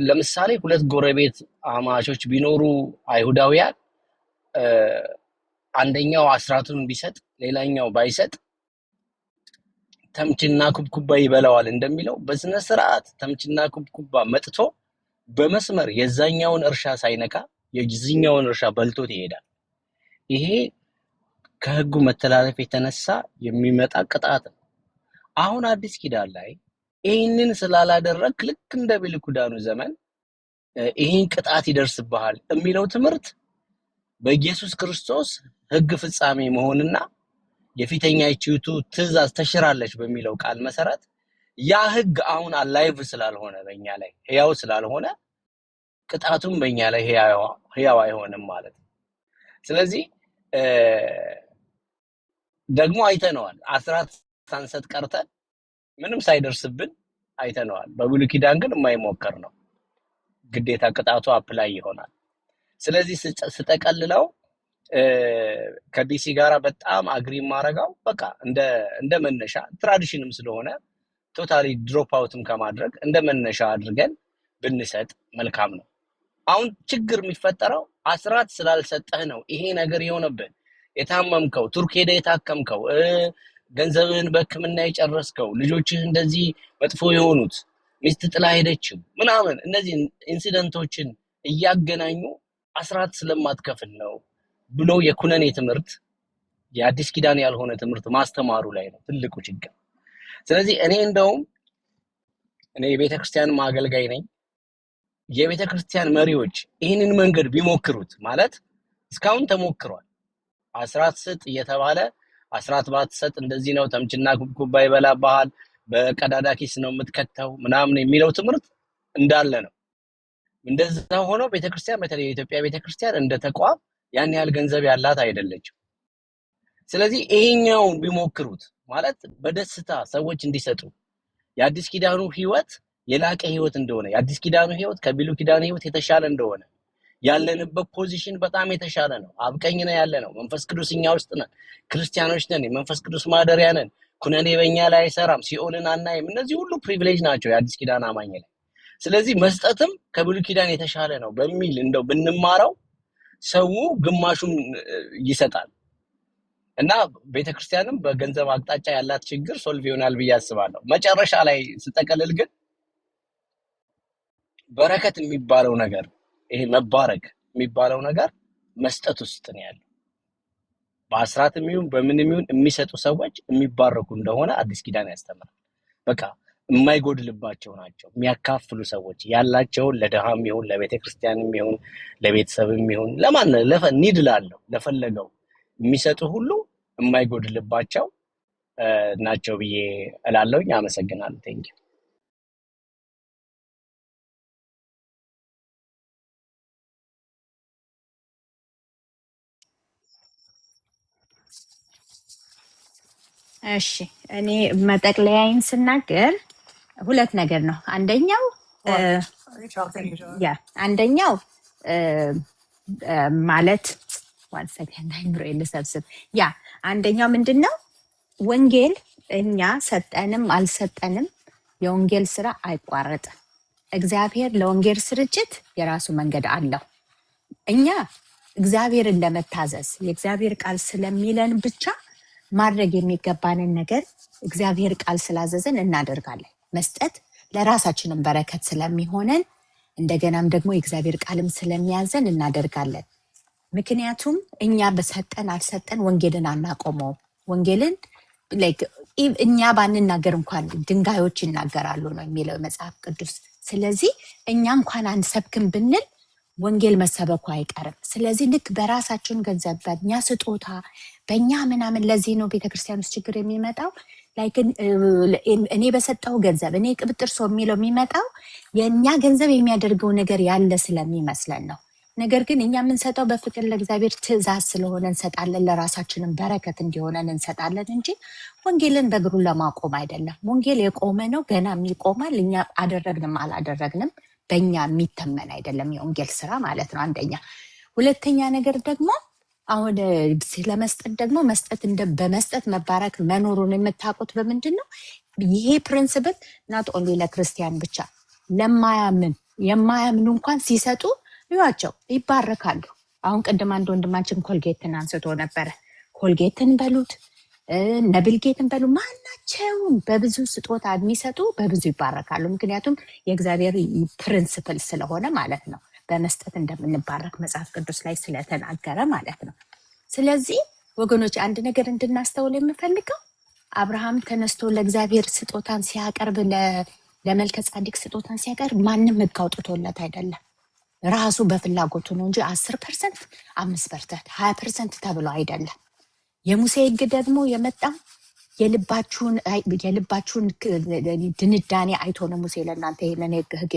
ለምሳሌ ሁለት ጎረቤት አማቾች ቢኖሩ አይሁዳውያን፣ አንደኛው አስራቱን ቢሰጥ ሌላኛው ባይሰጥ ተምችና ኩብኩባ ይበላዋል እንደሚለው፣ በስነ ስርዓት ተምችና ኩብኩባ መጥቶ በመስመር የዛኛውን እርሻ ሳይነካ የዚህኛውን እርሻ በልቶት ይሄዳል። ይሄ ከህጉ መተላለፍ የተነሳ የሚመጣ ቅጣት ነው። አሁን አዲስ ኪዳን ላይ ይህንን ስላላደረግክ ልክ እንደ ብሉይ ኪዳኑ ዘመን ይህን ቅጣት ይደርስብሃል የሚለው ትምህርት በኢየሱስ ክርስቶስ ህግ ፍጻሜ መሆንና የፊተኛይቱ ትእዛዝ ተሽራለች በሚለው ቃል መሰረት ያ ህግ አሁን alive ስላልሆነ፣ በእኛ ላይ ህያው ስላልሆነ፣ ቅጣቱም በእኛ ላይ ህያው አይሆንም ማለት ነው። ስለዚህ ደግሞ አይተነዋል። አስራት ሳንሰጥ ቀርተን ምንም ሳይደርስብን አይተነዋል። በብሉይ ኪዳን ግን የማይሞከር ነው። ግዴታ ቅጣቱ apply ይሆናል። ስለዚህ ስጠቀልለው ከዲሲ ጋራ በጣም agree የማረገው በቃ እንደ መነሻ tradition ም ስለሆነ totally drop out ም ከማድረግ እንደ መነሻ አድርገን ብንሰጥ መልካም ነው። አሁን ችግር የሚፈጠረው አስራት ስላልሰጠህ ነው ይሄ ነገር የሆነብህ። የታመምከው፣ ቱርክ ሄደህ የታከምከው፣ ገንዘብህን በሕክምና የጨረስከው፣ ልጆችህ እንደዚህ መጥፎ የሆኑት፣ ሚስት ጥላ ሄደችው ምናምን፣ እነዚህ incident ኦችን እያገናኙ አስራት ስለማትከፍል ነው ብሎ የኩነኔ ትምህርት፣ የአዲስ ኪዳን ያልሆነ ትምህርት ማስተማሩ ላይ ነው ትልቁ ችግር። ስለዚህ እኔ እንደውም እኔ የቤተ ክርስቲያን አገልጋይ ነኝ። የቤተ ክርስቲያን መሪዎች ይህንን መንገድ ቢሞክሩት፣ ማለት እስካሁን ተሞክሯል። አስራት ስጥ እየተባለ አስራት ባትሰጥ እንደዚህ ነው፣ ተምችና ኩብኩባ ይበላብሃል፣ በቀዳዳ ኪስ ነው የምትከተው ምናምን የሚለው ትምህርት እንዳለ ነው። እንደዛ ሆኖ ቤተክርስቲያን፣ በተለይ የኢትዮጵያ ቤተክርስቲያን እንደ ተቋም ያን ያህል ገንዘብ ያላት አይደለችም። ስለዚህ ይሄኛውን ቢሞክሩት፣ ማለት በደስታ ሰዎች እንዲሰጡ፣ የአዲስ ኪዳኑ ህይወት የላቀ ህይወት እንደሆነ፣ የአዲስ ኪዳኑ ህይወት ከብሉይ ኪዳኑ ህይወት የተሻለ እንደሆነ፣ ያለንበት position በጣም የተሻለ ነው። አብ ቀኝ ነው ያለነው። መንፈስ ቅዱስ እኛ ውስጥ ነን። ክርስቲያኖች ነን። የመንፈስ ቅዱስ ማደሪያ ነን። ኩነኔ በእኛ ላይ አይሰራም። ሲኦልን አናይም። እነዚህ ሁሉ privilege ናቸው የአዲስ ኪዳን አማኝ ላይ። ስለዚህ መስጠትም ከብሉይ ኪዳን የተሻለ ነው በሚል እንደው ብንማረው ሰው ግማሹን ይሰጣል እና ቤተክርስቲያንም በገንዘብ አቅጣጫ ያላት ችግር solve ይሆናል ብዬ አስባለሁ። መጨረሻ ላይ ስጠቀልል ግን በረከት የሚባለው ነገር፣ ይሄ መባረክ የሚባለው ነገር መስጠት ውስጥ ነው ያለው። በአስራትም ይሁን በምንም ይሁን የሚሰጡ ሰዎች የሚባረኩ እንደሆነ አዲስ ኪዳን ያስተምራል። በቃ የማይጎድልባቸው ናቸው። የሚያካፍሉ ሰዎች ያላቸውን ለድሃም ይሁን፣ ለቤተ ክርስቲያንም ይሁን፣ ለቤተሰብም ይሁን፣ ለማን need ላለው፣ ለፈለገው የሚሰጡ ሁሉ የማይጎድልባቸው ናቸው ብዬ እላለሁኝ። አመሰግናለሁ። Thank you. እሺ፣ እኔ መጠቅለያዬን ስናገር ሁለት ነገር ነው። አንደኛው yeah፣ አንደኛው ማለት፣ one second፣ አይምሮዬን ልሰብስብ። Yeah፣ አንደኛው ምንድን ነው? ወንጌል እኛ ሰጠንም አልሰጠንም የወንጌል ስራ አይቋረጥም። እግዚአብሔር ለወንጌል ስርጭት የራሱ መንገድ አለው። እኛ እግዚአብሔርን ለመታዘዝ የእግዚአብሔር ቃል ስለሚለን ብቻ ማድረግ የሚገባንን ነገር እግዚአብሔር ቃል ስላዘዘን እናደርጋለን። መስጠት ለራሳችንም በረከት ስለሚሆነን እንደገናም ደግሞ የእግዚአብሔር ቃልም ስለሚያዘን እናደርጋለን። ምክንያቱም እኛ በሰጠን አልሰጠን ወንጌልን አናቆመውም። ወንጌልን like እኛ ባንናገር እንኳን ድንጋዮች ይናገራሉ ነው የሚለው መጽሐፍ ቅዱስ። ስለዚህ እኛ እንኳን አንሰብክም ብንል ወንጌል መሰበኩ አይቀርም። ስለዚህ ልክ በራሳችን ገንዘብ፣ በእኛ ስጦታ፣ በእኛ ምናምን፣ ለዚህ ነው ቤተክርስቲያን ውስጥ ችግር የሚመጣው። Like እኔ በሰጠው ገንዘብ፣ እኔ ቅብጥር ሰው የሚለው የሚመጣው የእኛ ገንዘብ የሚያደርገው ነገር ያለ ስለሚመስለን ነው። ነገር ግን እኛ የምንሰጠው በፍቅር ለእግዚአብሔር ትእዛዝ ስለሆነ እንሰጣለን፣ ለራሳችንም በረከት እንዲሆነን እንሰጣለን እንጂ ወንጌልን በእግሩ ለማቆም አይደለም። ወንጌል የቆመ ነው፣ ገናም ይቆማል። እኛ አደረግንም አላደረግንም በእኛ የሚተመን አይደለም የወንጌል ስራ ማለት ነው። አንደኛ። ሁለተኛ ነገር ደግሞ አሁን ስለመስጠት ደግሞ መስጠት እንደ በመስጠት መባረክ መኖሩን የምታውቁት በምንድን ነው? ይሄ principle not only ለክርስቲያን ብቻ፣ ለማያምን የማያምኑ እንኳን ሲሰጡ እዩዋቸው፣ ይባረካሉ። አሁን ቅድም አንድ ወንድማችን ኮልጌትን አንስቶ ነበረ። ኮልጌትን በሉት ነብልጌትን በሉ ማናቸውም በብዙ ስጦታ የሚሰጡ በብዙ ይባረካሉ። ምክንያቱም የእግዚአብሔር principle ስለሆነ ማለት ነው። በመስጠት እንደምንባረክ መጽሐፍ ቅዱስ ላይ ስለተናገረ ማለት ነው። ስለዚህ ወገኖች አንድ ነገር እንድናስተውል የምፈልገው አብርሃም ተነስቶ ለእግዚአብሔር ስጦታን ሲያቀርብ፣ ለመልከ ጻዲቅ ስጦታን ሲያቀርብ ማንም ሕግ አውጥቶለት አይደለም። ራሱ በፍላጎቱ ነው እንጂ 10%፣ 5%፣ 20% ተብሎ አይደለም። የሙሴ ሕግ ደግሞ የመጣው የልባችሁን ድንዳኔ አይቶ ነው ሙሴ ለእናንተ ይሄንን ሕግ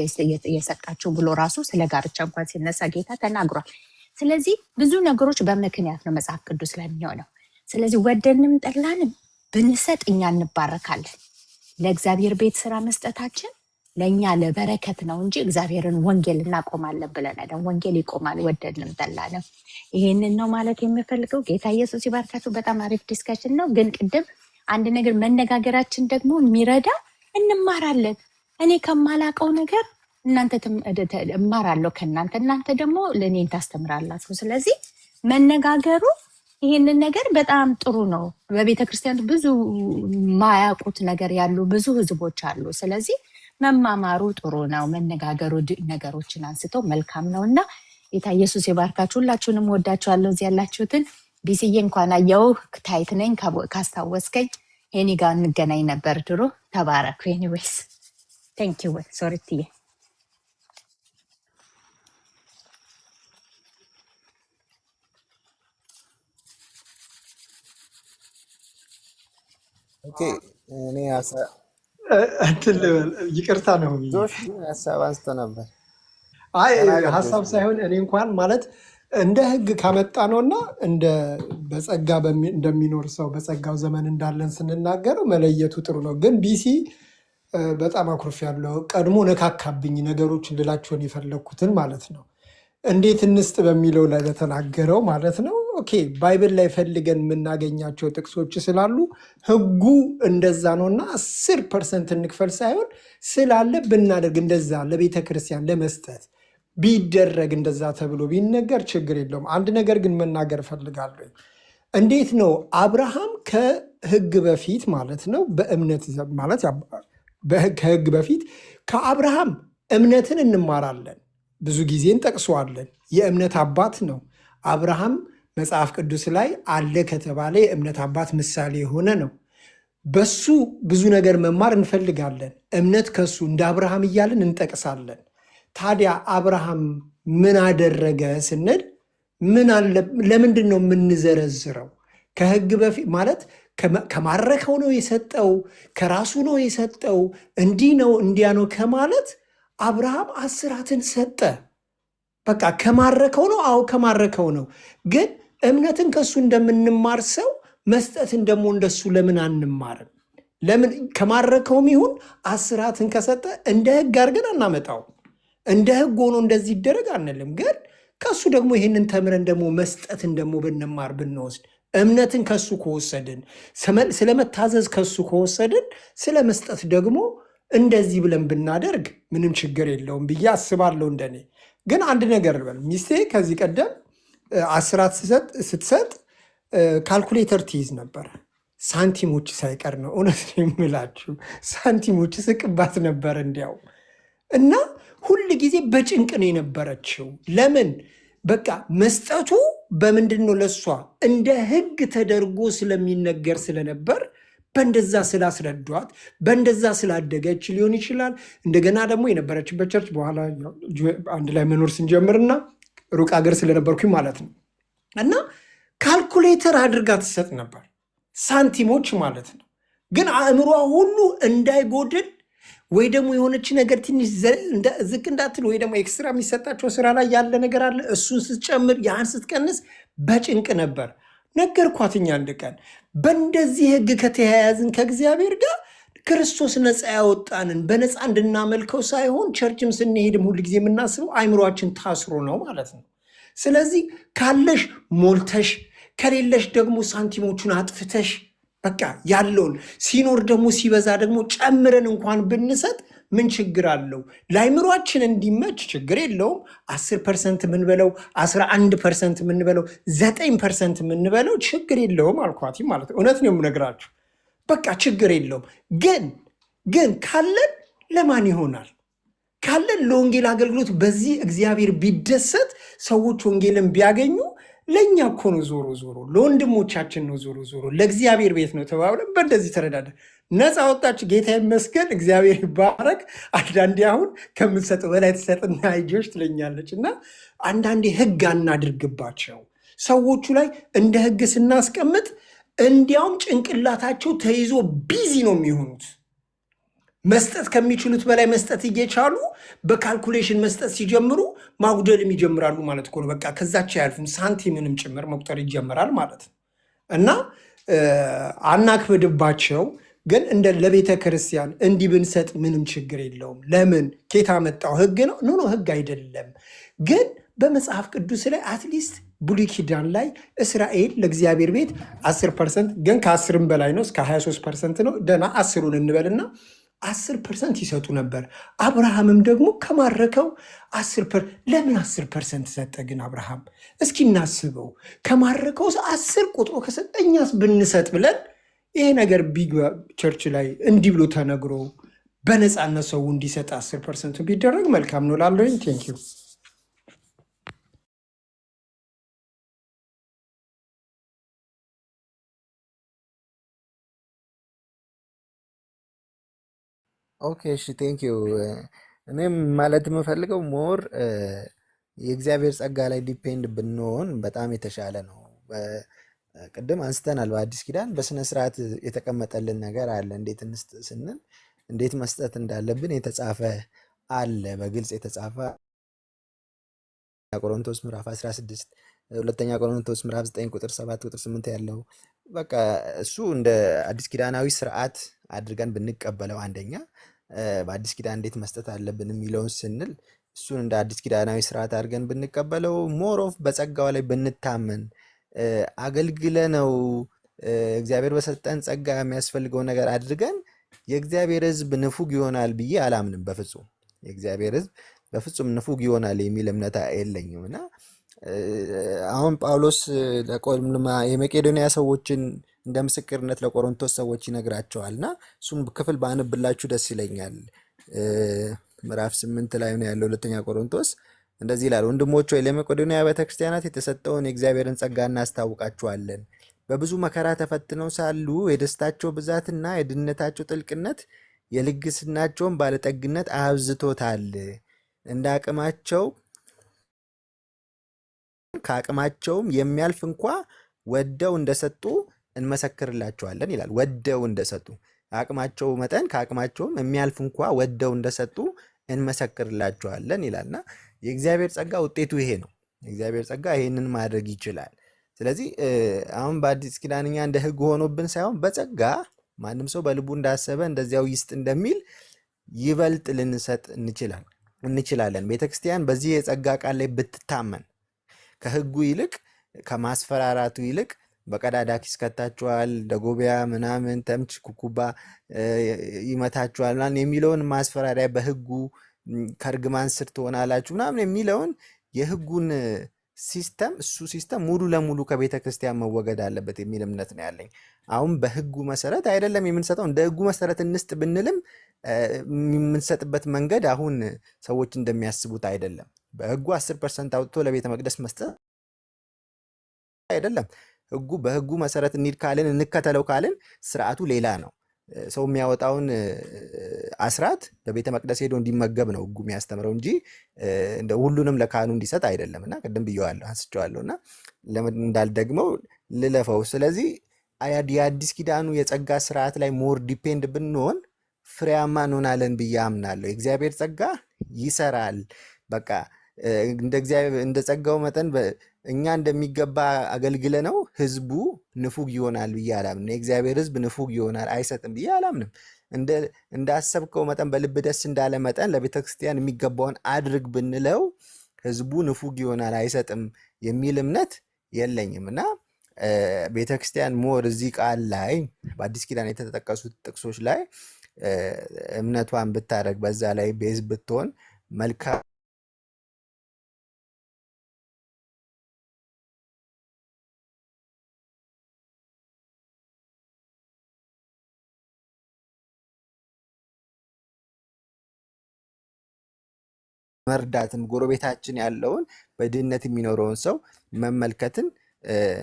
የሰጣችሁ ብሎ ራሱ ስለ ጋብቻ እንኳን ሲነሳ ጌታ ተናግሯል። ስለዚህ ብዙ ነገሮች በምክንያት ነው መጽሐፍ ቅዱስ ላይ የሚሆነው። ስለዚህ ወደንም ጠላንም ብንሰጥ እኛ እንባረካለን። ለእግዚአብሔር ቤት ስራ መስጠታችን ለእኛ ለበረከት ነው እንጂ እግዚአብሔርን ወንጌል እናቆማለን ብለን አይደለም። ወንጌል ይቆማል ወደድንም ጠላንም። ይሄንን ነው ማለት የምፈልገው። ጌታ ኢየሱስ ይባርካችሁ። በጣም አሪፍ discussion ነው። ግን ቅድም አንድ ነገር መነጋገራችን ደግሞ የሚረዳ እንማራለን። እኔ ከማላቀው ነገር እናንተ እማራለሁ ከእናንተ፣ እናንተ ደግሞ ለእኔን ታስተምራላችሁ። ስለዚህ መነጋገሩ ይሄንን ነገር በጣም ጥሩ ነው። በቤተ ክርስቲያን ብዙ ማያውቁት ነገር ያሉ ብዙ ህዝቦች አሉ። ስለዚህ መማማሩ ጥሩ ነው። መነጋገሩ ነገሮችን አንስቶ መልካም ነው እና ጌታ ኢየሱስ ይባርካችሁ። ሁላችሁንም ወዳችኋለሁ። እዚህ ያላችሁትን ቢስዬ እንኳን አየሁህ። ታይት ነኝ ካስታወስከኝ ሄኒ ጋር እንገናኝ ነበር ድሮ። ተባረኩ። Anyways, thank you, sorry ትዬ። Okay፣ እኔ እንትን ልበል፣ ይቅርታ ነው። ጆሽ ግን ሀሳብ አንስቶ ነበር። አይ ተናገር ሀሳብ ጆሽ። ሳይሆን እኔ እንኳን ማለት እንደ ህግ ካመጣ ነውና እንደ በጸጋ እንደሚኖር ሰው በጸጋው ዘመን እንዳለን ስንናገረው መለየቱ ጥሩ ነው። ግን ቢሲ በጣም አኩርፌያለሁ። ቀድሞ ነካካብኝ ነገሮችን ልላቸውን የፈለግኩትን ማለት ነው። እንዴት እንስጥ በሚለው ላይ በተናገረው ማለት ነው። Okay፣ Bible ላይ ፈልገን የምናገኛቸው ጥቅሶች ስላሉ ህጉ እንደዛ ነውና 10% እንክፈል ሳይሆን ስላለ ብናደርግ እንደዛ ለቤተ ክርስቲያን ለመስጠት ቢደረግ እንደዛ ተብሎ ቢነገር ችግር የለውም። አንድ ነገር ግን መናገር እፈልጋለሁ። እንዴት ነው አብርሃም ከህግ በፊት ማለት ነው በእምነት ማለት ከህግ በፊት ከአብርሃም እምነትን እንማራለን፣ ብዙ ጊዜ እንጠቅሰዋለን። የእምነት አባት ነው አብርሃም። መጽሐፍ ቅዱስ ላይ አለ ከተባለ የእምነት አባት ምሳሌ የሆነ ነው። በሱ ብዙ ነገር መማር እንፈልጋለን። እምነት ከሱ እንደ አብርሃም እያልን እንጠቅሳለን። ታዲያ አብርሃም ምን አደረገ ስንል ምን አለ? ለምንድን ነው የምንዘረዝረው? ከህግ በፊት ማለት ከማረከው ነው የሰጠው፣ ከራሱ ነው የሰጠው፣ እንዲህ ነው እንዲያ ነው ከማለት አብርሃም አስራትን ሰጠ። በቃ ከማረከው ነው። አዎ ከማረከው ነው። ግን እምነትን ከሱ እንደምንማር ሰው መስጠትን ደግሞ እንደሱ ለምን አንማርም? ለምን ከማረከውም ይሁን አስራትን ከሰጠ እንደ ህግ አድርገን አናመጣው። እንደ ህግ ሆኖ እንደዚህ ይደረግ አንልም። ግን ከሱ ደግሞ ይህንን ተምረን ደግሞ መስጠትን ደግሞ ብንማር ብንወስድ እምነትን ከሱ ከወሰድን ስለመታዘዝ ከሱ ከወሰድን ስለ መስጠት ደግሞ እንደዚህ ብለን ብናደርግ ምንም ችግር የለውም ብዬ አስባለሁ። እንደኔ ግን አንድ ነገር ልበል። ሚስቴ ከዚህ ቀደም አስራት ስትሰጥ ካልኩሌተር ትይዝ ነበር። ሳንቲሞች ሳይቀር ነው። እውነት ነው የምላችሁ፣ ሳንቲሞች ስቅባት ነበር እንዲያው እና ሁል ጊዜ በጭንቅ ነው የነበረችው። ለምን በቃ መስጠቱ በምንድን ነው ለሷ እንደ ህግ ተደርጎ ስለሚነገር ስለነበር በእንደዛ ስላስረዷት በእንደዛ ስላደገች ሊሆን ይችላል። እንደገና ደግሞ የነበረችበት church በኋላ አንድ ላይ መኖር ስንጀምርና ሩቅ ሀገር ስለነበርኩኝ ማለት ነው እና ካልኩሌተር አድርጋ ትሰጥ ነበር፣ ሳንቲሞች ማለት ነው። ግን አእምሯ ሁሉ እንዳይጎድል ወይ ደግሞ የሆነች ነገር ትንሽ ዝቅ እንዳትል ወይ ደግሞ extra የሚሰጣቸው ስራ ላይ ያለ ነገር አለ። እሱን ስትጨምር ያን ስትቀንስ በጭንቅ ነበር። ነገርኳትኝ አንድ ቀን በእንደዚህ ህግ ከተያያዝን ከእግዚአብሔር ጋር ክርስቶስ ነፃ ያወጣንን በነፃ እንድናመልከው ሳይሆን church ም ስንሄድም ሁል ጊዜ የምናስበው አይምሯችን ታስሮ ነው ማለት ነው። ስለዚህ ካለሽ ሞልተሽ ከሌለሽ ደግሞ ሳንቲሞቹን አጥፍተሽ በቃ ያለውን ሲኖር ደግሞ ሲበዛ ደግሞ ጨምረን እንኳን ብንሰጥ ምን ችግር አለው? ለአይምሯችን እንዲመች ችግር የለውም። 10% የምንበለው፣ 11% የምንበለው፣ 9% የምንበለው ችግር የለውም አልኳት ማለት ነው። እውነት ነው የምነግራችሁ። በቃ ችግር የለውም። ግን ካለን ለማን ይሆናል? ካለን ለወንጌል አገልግሎት በዚህ እግዚአብሔር ቢደሰት፣ ሰዎች ወንጌልን ቢያገኙ ለእኛ እኮ ነው፣ ዞሮ ዞሮ ለወንድሞቻችን ነው፣ ዞሮ ዞሮ ለእግዚአብሔር ቤት ነው ተባብለን በእንደዚህ ተረዳደ። ነፃ ወጣች። ጌታ ይመስገን፣ እግዚአብሔር ይባረክ። አንዳንዴ አሁን ከምትሰጠው በላይ ትሰጥና አይጆች ትለኛለች። እና አንዳንዴ ህግ አናድርግባቸው ሰዎቹ ላይ። እንደ ህግ ስናስቀምጥ እንዲያውም ጭንቅላታቸው ተይዞ busy ነው የሚሆኑት። መስጠት ከሚችሉት በላይ መስጠት እየቻሉ በ calculation መስጠት ሲጀምሩ ማጉደልም ይጀምራሉ ማለት እኮ ነው። በቃ ከዛች አያልፉም፣ ሳንቲምንም ጭምር መቁጠር ይጀምራል ማለት ነው። እና አናክብድባቸው፣ ግን እንደ ለቤተ ክርስቲያን እንዲህ ብንሰጥ ምንም ችግር የለውም። ለምን ኬታ መጣው ህግ ነው? No, no፣ ህግ አይደለም። ግን በመጽሐፍ ቅዱስ ላይ at least ብሉይ ኪዳን ላይ እስራኤል ለእግዚአብሔር ቤት 10%፣ ግን ከ10ም በላይ ነው፣ እስከ 23% ነው። ደህና 10ሩን እንበልና 10% ይሰጡ ነበር። አብርሃምም ደግሞ ከማረከው ለምን 10% ሰጠ? ግን አብርሃም እስኪ እናስበው፣ ከማረከው 10 ቆጥሮ ከሰጠ እኛስ ብንሰጥ ብለን ይሄ ነገር big church ላይ እንዲህ ብሎ ተነግሮ በነፃነት ሰው እንዲሰጥ 10%ቱ ቢደረግ መልካም ነው ላለኝ። Thank you. Okay፣ እሺ፣ thank you። እኔም ማለት የምፈልገው more የእግዚአብሔር ጸጋ ላይ depend ብንሆን በጣም የተሻለ ነው። ቅድም አንስተናል። በአዲስ ኪዳን በስነ ስርዓት የተቀመጠልን ነገር አለ። እንዴት እንስጥ ስንል እንዴት መስጠት እንዳለብን የተጻፈ አለ፣ በግልጽ የተጻፈ ቆሮንቶስ ምዕራፍ 16፣ ሁለተኛ ቆሮንቶስ ምዕራፍ 9 ቁጥር 7 ቁጥር 8 ያለው በቃ እሱ እንደ አዲስ ኪዳናዊ ስርዓት አድርገን ብንቀበለው፣ አንደኛ በአዲስ ኪዳን እንዴት መስጠት አለብን የሚለውን ስንል እሱን እንደ አዲስ ኪዳናዊ ስርዓት አድርገን ብንቀበለው፣ more of በጸጋው ላይ ብንታመን፣ አገልግለነው እግዚአብሔር በሰጠን ጸጋ የሚያስፈልገውን ነገር አድርገን የእግዚአብሔር ሕዝብ ንፉግ ይሆናል ብዬ አላምንም። በፍጹም የእግዚአብሔር ሕዝብ በፍጹም ንፉግ ይሆናል የሚል እምነት የለኝም። እና አሁን ጳውሎስ የመቄዶንያ ሰዎችን እንደ ምስክርነት ለቆሮንቶስ ሰዎች ይነግራቸዋል እና እሱም ክፍል ባነብላችሁ ደስ ይለኛል። ምዕራፍ 8 ላይ ነው ያለው ሁለተኛ ቆሮንቶስ። እንደዚህ ይላል፣ ወንድሞች ሆይ፣ ለመቄዶንያ ቤተክርስቲያናት የተሰጠውን የእግዚአብሔርን ጸጋ እናስታውቃችኋለን። በብዙ መከራ ተፈትነው ሳሉ የደስታቸው ብዛትና የድህነታቸው ጥልቅነት የልግስናቸውን ባለጠግነት አብዝቶታል። እንደ አቅማቸው ከአቅማቸውም የሚያልፍ እንኳ ወደው እንደሰጡ እንመሰክርላቸዋለን ይላል። ወደው እንደሰጡ፣ አቅማቸው መጠን ከአቅማቸውም የሚያልፍ እንኳ ወደው እንደሰጡ እንመሰክርላቸዋለን ይላልና የእግዚአብሔር ጸጋ ውጤቱ ይሄ ነው። የእግዚአብሔር ጸጋ ይሄንን ማድረግ ይችላል። ስለዚህ አሁን በአዲስ ኪዳን እኛ እንደ ሕግ ሆኖብን ሳይሆን በጸጋ ማንም ሰው በልቡ እንዳሰበ እንደዚያው ይስጥ እንደሚል ይበልጥ ልንሰጥ እንችላለን። ቤተክርስቲያን በዚህ የጸጋ ቃል ላይ ብትታመን ከሕጉ ይልቅ፣ ከማስፈራራቱ ይልቅ፣ በቀዳዳ ኪስ ከታችኋል፣ ደጎቢያ ምናምን ተምች ኩኩባ ይመታችኋል ምናምን የሚለውን ማስፈራሪያ፣ በህጉ ከእርግማን ስር ትሆናላችሁ ምናምን የሚለውን የህጉን system፣ እሱ system ሙሉ ለሙሉ ከቤተ ክርስቲያን መወገድ አለበት የሚል እምነት ነው ያለኝ። አሁን በህጉ መሰረት አይደለም የምንሰጠው። እንደ ህጉ መሰረት እንስጥ ብንልም የምንሰጥበት መንገድ አሁን ሰዎች እንደሚያስቡት አይደለም። በህጉ 10% አውጥቶ ለቤተ መቅደስ መስጠት አይደለም። ህጉ በህጉ መሰረት እንሂድ ካልን፣ እንከተለው ካልን ስርዓቱ ሌላ ነው። ሰው የሚያወጣውን አስራት በቤተ መቅደስ ሄዶ እንዲመገብ ነው ህጉ የሚያስተምረው እንጂ እንደ ሁሉንም ለካህኑ እንዲሰጥ አይደለም። እና ቅድም ብየዋለሁ፣ አንስቼዋለሁ እና ለምን እንዳልደግመው ልለፈው። ስለዚህ የአዲስ ኪዳኑ የጸጋ ስርዓት ላይ more depend ብንሆን ፍሬያማ እንሆናለን ብዬ አምናለሁ። የእግዚአብሔር ጸጋ ይሰራል። በቃ እንደ እግዚአብሔር እንደ ጸጋው መጠን እኛ እንደሚገባ አገልግለነው ህዝቡ ንፉግ ይሆናል ብዬ አላምንም። የእግዚአብሔር ህዝብ ንፉግ ይሆናል አይሰጥም ብዬ አላምንም። እንዳሰብከው መጠን፣ በልብ ደስ እንዳለ መጠን ለቤተ ክርስቲያን የሚገባውን አድርግ ብንለው ህዝቡ ንፉግ ይሆናል አይሰጥም የሚል እምነት የለኝም። እና ቤተ ክርስቲያን more እዚህ ቃል ላይ በአዲስ ኪዳን የተጠቀሱት ጥቅሶች ላይ እምነቷን ብታደርግ በዛ ላይ base ብትሆን መልካም መርዳትም ጎረቤታችን ያለውን በድህነት የሚኖረውን ሰው መመልከትን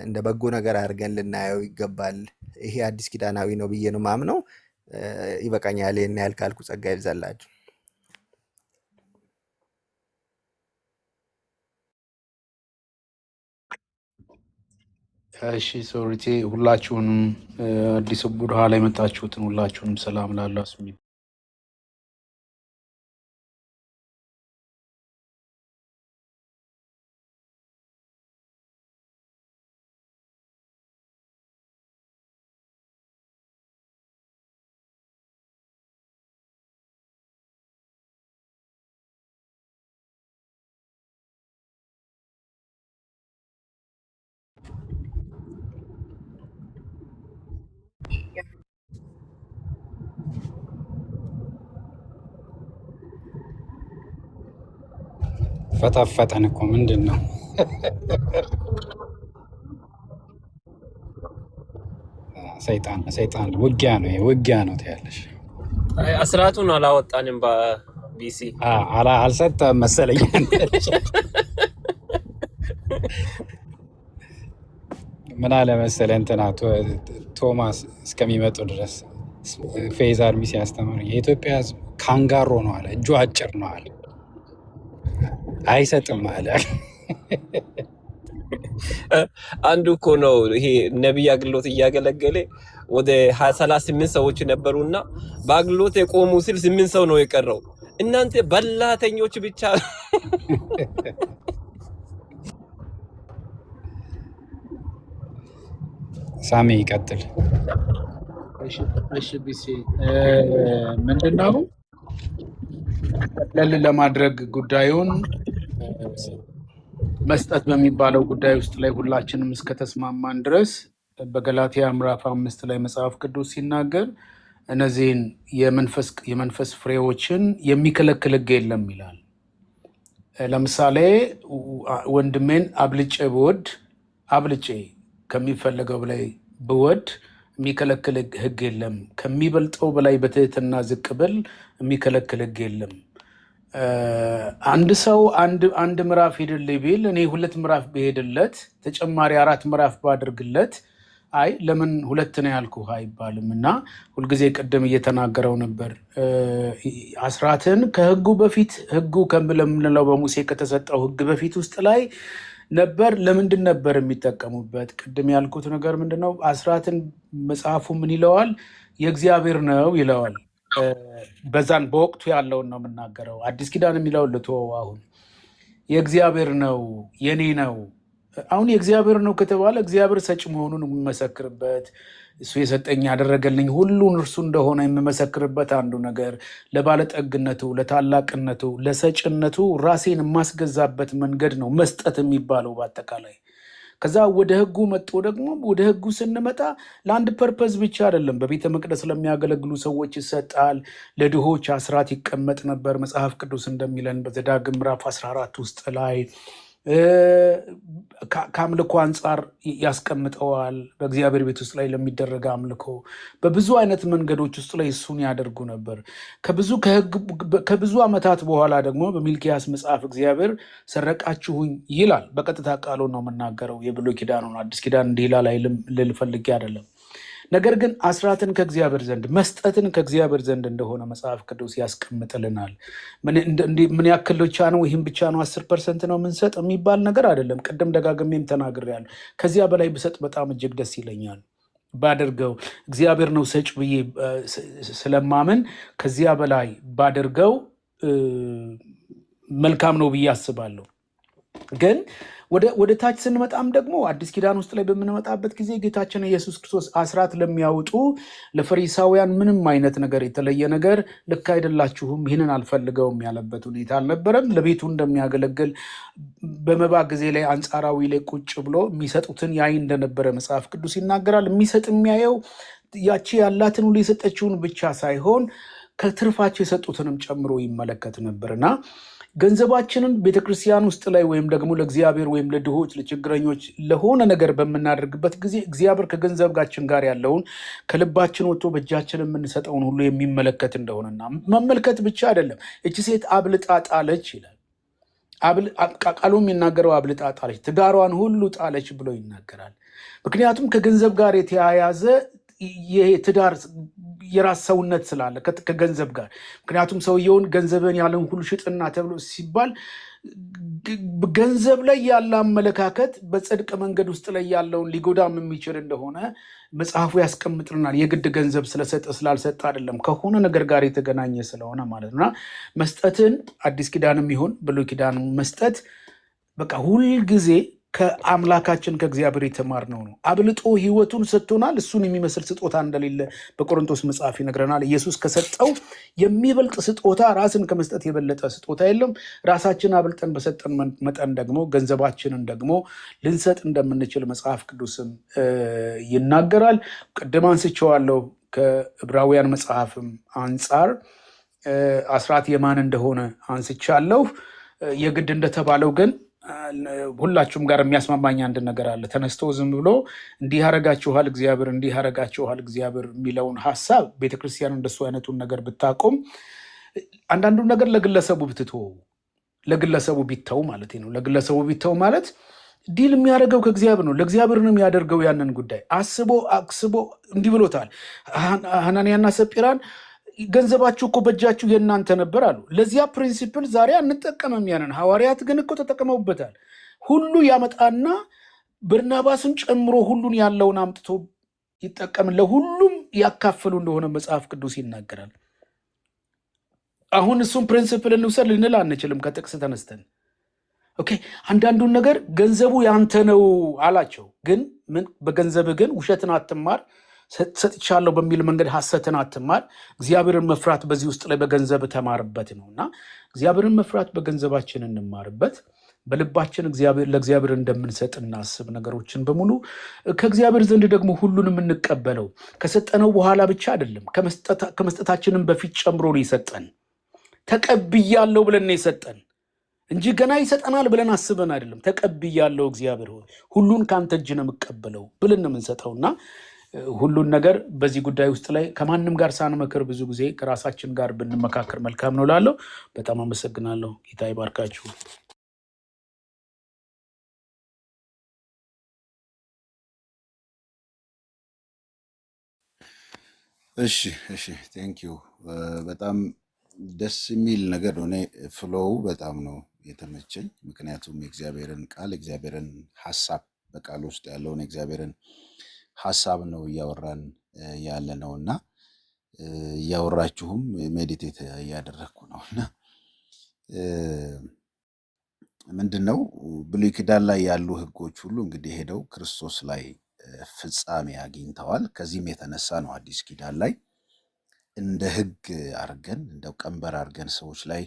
እንደ በጎ ነገር አድርገን ልናየው ይገባል። ይሄ አዲስ ኪዳናዊ ነው ብዬ ነው ማምነው። ይበቃኛል። ይሄን ያህል ካልኩ ጸጋ ይብዛላችሁ። እሺ ሶሪቴ ሁላችሁንም አዲስ ቡድሃ ላይ የመጣችሁትን ሁላችሁንም ሰላም ላሉ አስሚ ፈጠፈጠን እኮ ምንድን ነው? ሰይጣን ሰይጣን ውጊያ ነው፣ ይሄ ውጊያ ነው ትያለሽ። አይ፣ አስራቱን አላወጣንም በቢሲ አልሰጠህም መሰለኝ። ምን አለ መሰለህ እንትና ቶማስ እስከሚመጡ ድረስ ፌዝ አርሚ ሲያስተምር የኢትዮጵያ ሕዝብ ካንጋሮ ነው አለ፣ እጁ አጭር ነው አለ፣ አይሰጥም አለ። አንዱ እኮ ነው ይሄ ነቢይ አገልግሎት እያገለገለ ወደ 38 ሰዎች ነበሩና በአገልግሎት የቆሙ ሲል 8 ሰው ነው የቀረው። እናንተ በላተኞች ብቻ። ሳሚ ይቀጥል። እሺ ቢሲ ምንድነው ጠቅለል ለማድረግ ጉዳዩን መስጠት በሚባለው ጉዳይ ውስጥ ላይ ሁላችንም እስከተስማማን ድረስ በገላትያ ምዕራፍ 5 ላይ መጽሐፍ ቅዱስ ሲናገር እነዚህን የመንፈስ ፍሬዎችን የሚከለክል ሕግ የለም ይላል። ለምሳሌ ወንድሜን አብልጬ ብወድ፣ አብልጬ ከሚፈለገው በላይ ብወድ የሚከለክል ሕግ የለም። ከሚበልጠው በላይ በትህትና ዝቅ ብል የሚከለክል ሕግ የለም። አንድ ሰው አንድ ምዕራፍ ሄድልኝ ቢል እኔ 2 ምዕራፍ ብሄድለት ተጨማሪ 4 ምዕራፍ ባድርግለት አይ ለምን 2 ነው ያልኩህ አይባልም። እና ሁልጊዜ ቅድም እየተናገረው ነበር። አስራትን ከህጉ በፊት ህጉ ከምንለው በሙሴ ከተሰጠው ህግ በፊት ውስጥ ላይ ነበር። ለምንድን ነበር የሚጠቀሙበት? ቅድም ያልኩት ነገር ምንድነው? አስራትን መጽሐፉ ምን ይለዋል? የእግዚአብሔር ነው ይለዋል። በዛን በወቅቱ ያለውን ነው የምናገረው። አዲስ ኪዳን የሚለውን ልተወው። አሁን የእግዚአብሔር ነው የኔ ነው። አሁን የእግዚአብሔር ነው ከተባለ እግዚአብሔር ሰጪ መሆኑን የምመሰክርበት፣ እሱ የሰጠኝ ያደረገልኝ ሁሉን እርሱ እንደሆነ የምመሰክርበት አንዱ ነገር ለባለጠግነቱ፣ ለታላቅነቱ፣ ለሰጭነቱ ራሴን የማስገዛበት መንገድ ነው መስጠት የሚባለው በአጠቃላይ። ከዛ ወደ ህጉ መጥቶ ደግሞ ወደ ህጉ ስንመጣ ለአንድ purpose ብቻ አይደለም። በቤተ መቅደስ ለሚያገለግሉ ሰዎች ይሰጣል። ለድሆች አስራት ይቀመጥ ነበር መጽሐፍ ቅዱስ እንደሚለን በዘዳግም ምዕራፍ 14 ውስጥ ላይ ከአምልኮ አንጻር ያስቀምጠዋል። በእግዚአብሔር ቤት ውስጥ ላይ ለሚደረግ አምልኮ በብዙ አይነት መንገዶች ውስጥ ላይ እሱን ያደርጉ ነበር። ከብዙ ዓመታት በኋላ ደግሞ በሚልኪያስ መጽሐፍ እግዚአብሔር ሰረቃችሁኝ ይላል። በቀጥታ ቃሉን ነው የምናገረው። የብሉይ ኪዳኑን አዲስ ኪዳን እንዲህ ይላል አይልም ልል ፈልጌ አይደለም። ነገር ግን አስራትን ከእግዚአብሔር ዘንድ መስጠትን ከእግዚአብሔር ዘንድ እንደሆነ መጽሐፍ ቅዱስ ያስቀምጥልናል። ምን ያክል ብቻ ነው ይህም ብቻ ነው 10% ነው የምንሰጥ የሚባል ነገር አይደለም። ቅድም ደጋግሜም ተናግሬያለሁ። ከዚያ በላይ ብሰጥ በጣም እጅግ ደስ ይለኛል። ባደርገው እግዚአብሔር ነው ሰጭ ብዬ ስለማምን ከዚያ በላይ ባደርገው መልካም ነው ብዬ አስባለሁ። ግን ወደ ታች ስንመጣም ደግሞ አዲስ ኪዳን ውስጥ ላይ በምንመጣበት ጊዜ ጌታችን ኢየሱስ ክርስቶስ አስራት ለሚያወጡ ለፈሪሳውያን ምንም አይነት ነገር የተለየ ነገር ልክ አይደላችሁም፣ ይህንን አልፈልገውም ያለበት ሁኔታ አልነበረም። ለቤቱ እንደሚያገለግል በመባ ጊዜ ላይ አንጻራዊ ላይ ቁጭ ብሎ የሚሰጡትን ያይ እንደነበረ መጽሐፍ ቅዱስ ይናገራል። የሚሰጥ የሚያየው ያቺ ያላትን ሁሉ የሰጠችውን ብቻ ሳይሆን ከትርፋቸው የሰጡትንም ጨምሮ ይመለከት ነበር። እና ገንዘባችንን ቤተክርስቲያን ውስጥ ላይ ወይም ደግሞ ለእግዚአብሔር ወይም ለድሆች፣ ለችግረኞች ለሆነ ነገር በምናደርግበት ጊዜ እግዚአብሔር ከገንዘባችን ጋር ያለውን ከልባችን ወጥቶ በእጃችን የምንሰጠውን ሁሉ የሚመለከት እንደሆነና መመልከት ብቻ አይደለም። እቺ ሴት አብልጣ ጣለች ይላል። ቃሉ የሚናገረው አብልጣ ጣለች፣ ትዳሯን ሁሉ ጣለች ብሎ ይናገራል። ምክንያቱም ከገንዘብ ጋር የተያያዘ ይሄ ትዳር የራስ ሰውነት ስላለ ከገንዘብ ጋር፣ ምክንያቱም ሰውየውን ገንዘብን ያለን ሁሉ ሽጥና ተብሎ ሲባል ገንዘብ ላይ ያለ አመለካከት በጽድቅ መንገድ ውስጥ ላይ ያለውን ሊጎዳም የሚችል እንደሆነ መጽሐፉ ያስቀምጥልናል። የግድ ገንዘብ ስለሰጠ ስላልሰጠ አይደለም፣ ከሆነ ነገር ጋር የተገናኘ ስለሆነ ማለት ነው። እና መስጠትን አዲስ ኪዳንም ይሁን ብሉይ ኪዳንም መስጠት በቃ ሁልጊዜ ከአምላካችን ከእግዚአብሔር የተማርነው ነው። አብልጦ ሕይወቱን ሰጥቶናል። እሱን የሚመስል ስጦታ እንደሌለ በቆሮንቶስ መጽሐፍ ይነግረናል። ኢየሱስ ከሰጠው የሚበልጥ ስጦታ፣ ራስን ከመስጠት የበለጠ ስጦታ የለም። ራሳችን አብልጠን በሰጠን መጠን ደግሞ ገንዘባችንን ደግሞ ልንሰጥ እንደምንችል መጽሐፍ ቅዱስም ይናገራል። ቅድም አንስቼዋለሁ። ከዕብራውያን መጽሐፍም አንጻር አስራት የማን እንደሆነ አንስቻለሁ። የግድ እንደተባለው ግን ሁላችሁም ጋር የሚያስማማኝ አንድ ነገር አለ። ተነስቶ ዝም ብሎ እንዲህ ያደርጋችኋል እግዚአብሔር፣ እንዲህ ያደርጋችኋል እግዚአብሔር የሚለውን ሀሳብ ቤተክርስቲያን እንደሱ አይነቱን ነገር ብታቆም፣ አንዳንዱን ነገር ለግለሰቡ ብትተወው፣ ለግለሰቡ ቢተው ማለት ነው። ለግለሰቡ ቢተው ማለት deal የሚያደርገው ከእግዚአብሔር ነው። ለእግዚአብሔር ነው የሚያደርገው ያንን ጉዳይ አስቦ አክስቦ እንዲህ ብሎታል። ሐናንያና ሰጲራን ገንዘባችሁ እኮ በእጃችሁ የእናንተ ነበር አሉ። ለዚያ principle ዛሬ አንጠቀምም። ያንን ሐዋርያት ግን እኮ ተጠቅመውበታል። ሁሉ ያመጣና በርናባስን ጨምሮ ሁሉን ያለውን አምጥቶ ይጠቀም፣ ለሁሉም ያካፍሉ እንደሆነ መጽሐፍ ቅዱስ ይናገራል። አሁን እሱን principle እንውሰድ ልንል አንችልም ከጥቅስ ተነስተን። Okay፣ አንዳንዱን ነገር ገንዘቡ ያንተ ነው አላቸው። ግን ምን በገንዘብህ ግን ውሸትን አትማር፣ ሰጥቻለሁ በሚል መንገድ ሐሰትን አትማር። እግዚአብሔርን መፍራት በዚህ ውስጥ ላይ በገንዘብ ተማርበት ነው። እና እግዚአብሔርን መፍራት በገንዘባችን እንማርበት። በልባችን እግዚአብሔር ለእግዚአብሔር እንደምንሰጥ እናስብ። ነገሮችን በሙሉ ከእግዚአብሔር ዘንድ ደግሞ ሁሉን የምንቀበለው ከሰጠነው በኋላ ብቻ አይደለም፣ ከመስጠታችንም በፊት ጨምሮ ነው የሰጠን። ተቀብያለሁ ብለን ነው የሰጠን እንጂ ገና ይሰጠናል ብለን አስበን አይደለም። ተቀብያለሁ እግዚአብሔር ሆይ፣ ሁሉን ከአንተ እጅ ነው የምቀበለው ብለን ነው የምንሰጠውና ሁሉን ነገር በዚህ ጉዳይ ውስጥ ላይ ከማንም ጋር ሳንመክር ብዙ ጊዜ ከራሳችን ጋር ብንመካከር መልካም ነው እላለሁ። በጣም አመሰግናለሁ። ጌታ ይባርካችሁ። እሺ፣ thank you፣ በጣም ደስ የሚል ነገር ነው። እኔ flow ው በጣም ነው የተመቸኝ። ምክንያቱም የእግዚአብሔርን ቃል፣ የእግዚአብሔርን ሀሳብ፣ በቃል ውስጥ ያለውን የእግዚአብሔርን ሀሳብ ነው እያወራን ያለ ነው። እና እያወራችሁም meditate እያደረግኩ ነው። እና ምንድን ነው፣ ብሉይ ኪዳን ላይ ያሉ ህጎች ሁሉ እንግዲህ ሄደው ክርስቶስ ላይ ፍጻሜ አግኝተዋል። ከዚህም የተነሳ ነው አዲስ ኪዳን ላይ እንደ ህግ አድርገን እንደው ቀንበር አድርገን ሰዎች ላይ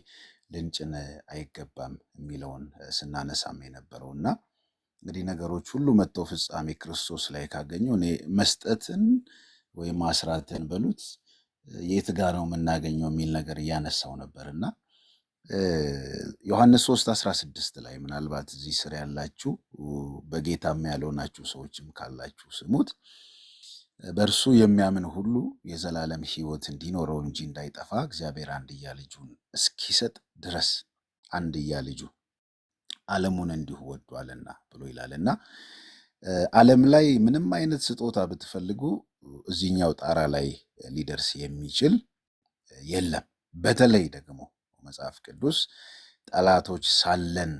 ልንጭን አይገባም የሚለውን ስናነሳም የነበረው። እና እንግዲህ ነገሮች ሁሉ መጥተው ፍጻሜ ክርስቶስ ላይ ካገኙ እኔ መስጠትን ወይም አስራትን በሉት የት ጋ ነው የምናገኘው የሚል ነገር እያነሳው ነበር። እና ዮሐንስ 3 16 ላይ ምናልባት እዚህ ስር ያላችሁ በጌታም ያልሆናችሁ ሰዎችም ካላችሁ ስሙት። በእርሱ የሚያምን ሁሉ የዘላለም ሕይወት እንዲኖረው እንጂ እንዳይጠፋ እግዚአብሔር አንድያ ልጁን እስኪሰጥ ድረስ አንድያ ልጁ ዓለሙን እንዲሁ ወዷልና ብሎ ይላልና ዓለም ላይ ምንም አይነት ስጦታ ብትፈልጉ እዚህኛው ጣራ ላይ ሊደርስ የሚችል የለም። በተለይ ደግሞ መጽሐፍ ቅዱስ ጠላቶች ሳለን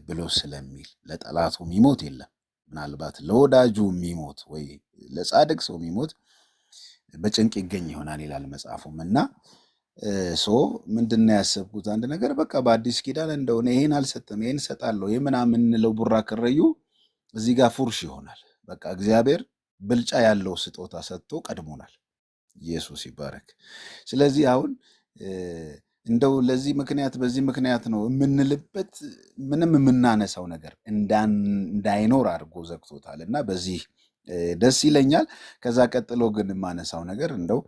ብሎ ስለሚል ለጠላቱ የሚሞት የለም። ምናልባት ለወዳጁ የሚሞት ወይ ለጻድቅ ሰው የሚሞት በጭንቅ ይገኝ ይሆናል ይላል መጽሐፉም። እና So ምንድን ነው ያሰብኩት አንድ ነገር፣ በቃ በአዲስ ኪዳን እንደሆነ ይሄን አልሰጥም ይሄን እሰጣለሁ ይሄ ምናምን የምንለው ቡራ ከረዩ እዚህ ጋር ፉርሽ ይሆናል። በቃ እግዚአብሔር ብልጫ ያለው ስጦታ ሰጥቶ ቀድሞናል። ኢየሱስ ይባረክ። ስለዚህ አሁን እንደው ለዚህ ምክንያት በዚህ ምክንያት ነው የምንልበት ምንም የምናነሳው ነገር እንዳይኖር አድርጎ ዘግቶታል እና በዚህ ደስ ይለኛል። ከዛ ቀጥሎ ግን የማነሳው ነገር እንደው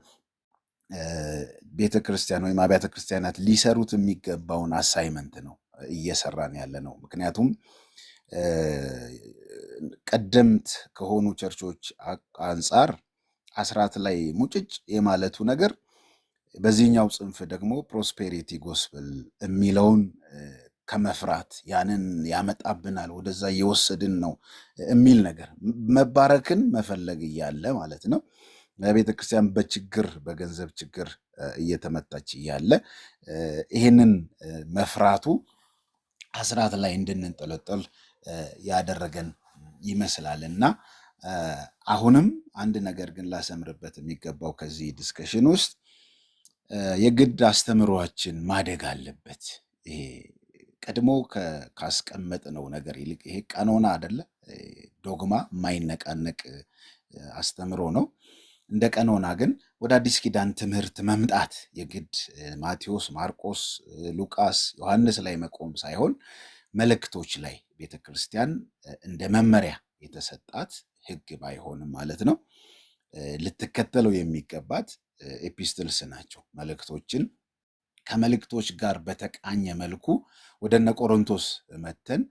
ቤተ ክርስቲያን ወይም አብያተ ክርስቲያናት ሊሰሩት የሚገባውን assignment ነው እየሰራን ያለ ነው። ምክንያቱም ቀደምት ከሆኑ ቸርቾች አንጻር አስራት ላይ ሙጭጭ የማለቱ ነገር፣ በዚህኛው ጽንፍ ደግሞ prosperity gospel የሚለውን ከመፍራት ያንን ያመጣብናል፣ ወደዛ እየወሰድን ነው የሚል ነገር፣ መባረክን መፈለግ እያለ ማለት ነው። ቤተ ክርስቲያን በችግር፣ በገንዘብ ችግር እየተመታች እያለ ይህንን መፍራቱ አስራት ላይ እንድንንጠለጠል ያደረገን ይመስላል። እና አሁንም አንድ ነገር ግን ላሰምርበት የሚገባው ከዚህ discussion ውስጥ የግድ አስተምሯችን ማደግ አለበት። ይሄ ቀድሞ ካስቀመጥነው ነገር ይልቅ ይሄ ቀኖና አይደለ፣ ዶግማ የማይነቃነቅ አስተምሮ ነው። እንደ ቀኖና ግን ወደ አዲስ ኪዳን ትምህርት መምጣት የግድ ማቴዎስ፣ ማርቆስ፣ ሉቃስ፣ ዮሐንስ ላይ መቆም ሳይሆን መልእክቶች ላይ ቤተ ክርስቲያን እንደ መመሪያ የተሰጣት፣ ሕግ ባይሆንም ማለት ነው፣ ልትከተለው የሚገባት epistles ናቸው። መልእክቶችን ከመልእክቶች ጋር በተቃኘ መልኩ ወደ እነ ቆሮንቶስ መተን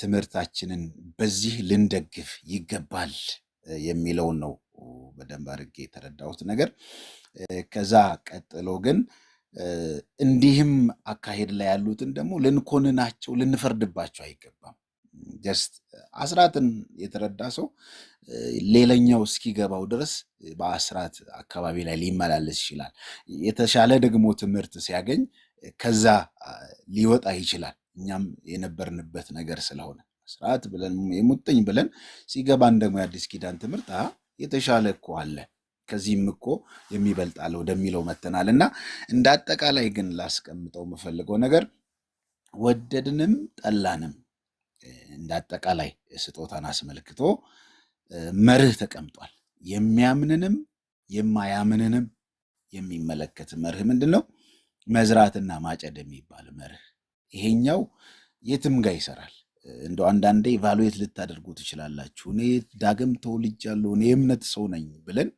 ትምህርታችንን በዚህ ልንደግፍ ይገባል የሚለውን ነው በደንብ አድርጌ የተረዳሁት ነገር። ከዛ ቀጥሎ ግን እንዲህም አካሄድ ላይ ያሉትን ደግሞ ልንኮንናቸው፣ ልንፈርድባቸው አይገባም። Just አስራትን የተረዳ ሰው ሌላኛው እስኪገባው ድረስ በአስራት አካባቢ ላይ ሊመላለስ ይችላል። የተሻለ ደግሞ ትምህርት ሲያገኝ ከዛ ሊወጣ ይችላል። እኛም የነበርንበት ነገር ስለሆነ አስራት ብለን የሙጥኝ ብለን ሲገባን ደግሞ የአዲስ ኪዳን ትምህርት የተሻለ እኮ አለ፣ ከዚህም እኮ የሚበልጥ አለ ወደሚለው መተናል። እና እንደ አጠቃላይ ግን ላስቀምጠው የምፈልገው ነገር ወደድንም ጠላንም እንደ አጠቃላይ ስጦታን አስመልክቶ መርህ ተቀምጧል። የሚያምንንም የማያምንንም የሚመለከት መርህ ምንድን ነው? መዝራትና ማጨድ የሚባል መርህ። ይሄኛው የትም ጋር ይሰራል። እንደው አንዳንዴ evaluate ልታደርጉ ትችላላችሁ። እኔ ዳግም ተወልጃለሁ፣ እኔ የእምነት ሰው ነኝ ብለን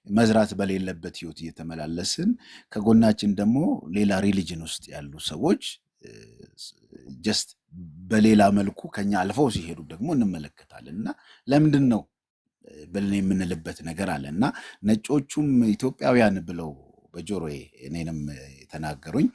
መዝራት በሌለበት ህይወት እየተመላለስን ከጎናችን ደግሞ ሌላ religion ውስጥ ያሉ ሰዎች just በሌላ መልኩ ከኛ አልፈው ሲሄዱ ደግሞ እንመለከታለን። እና ለምንድን ነው ብለን የምንልበት ነገር አለ። እና ነጮቹም ኢትዮጵያውያን ብለው በጆሮዬ እኔንም የተናገሩኝ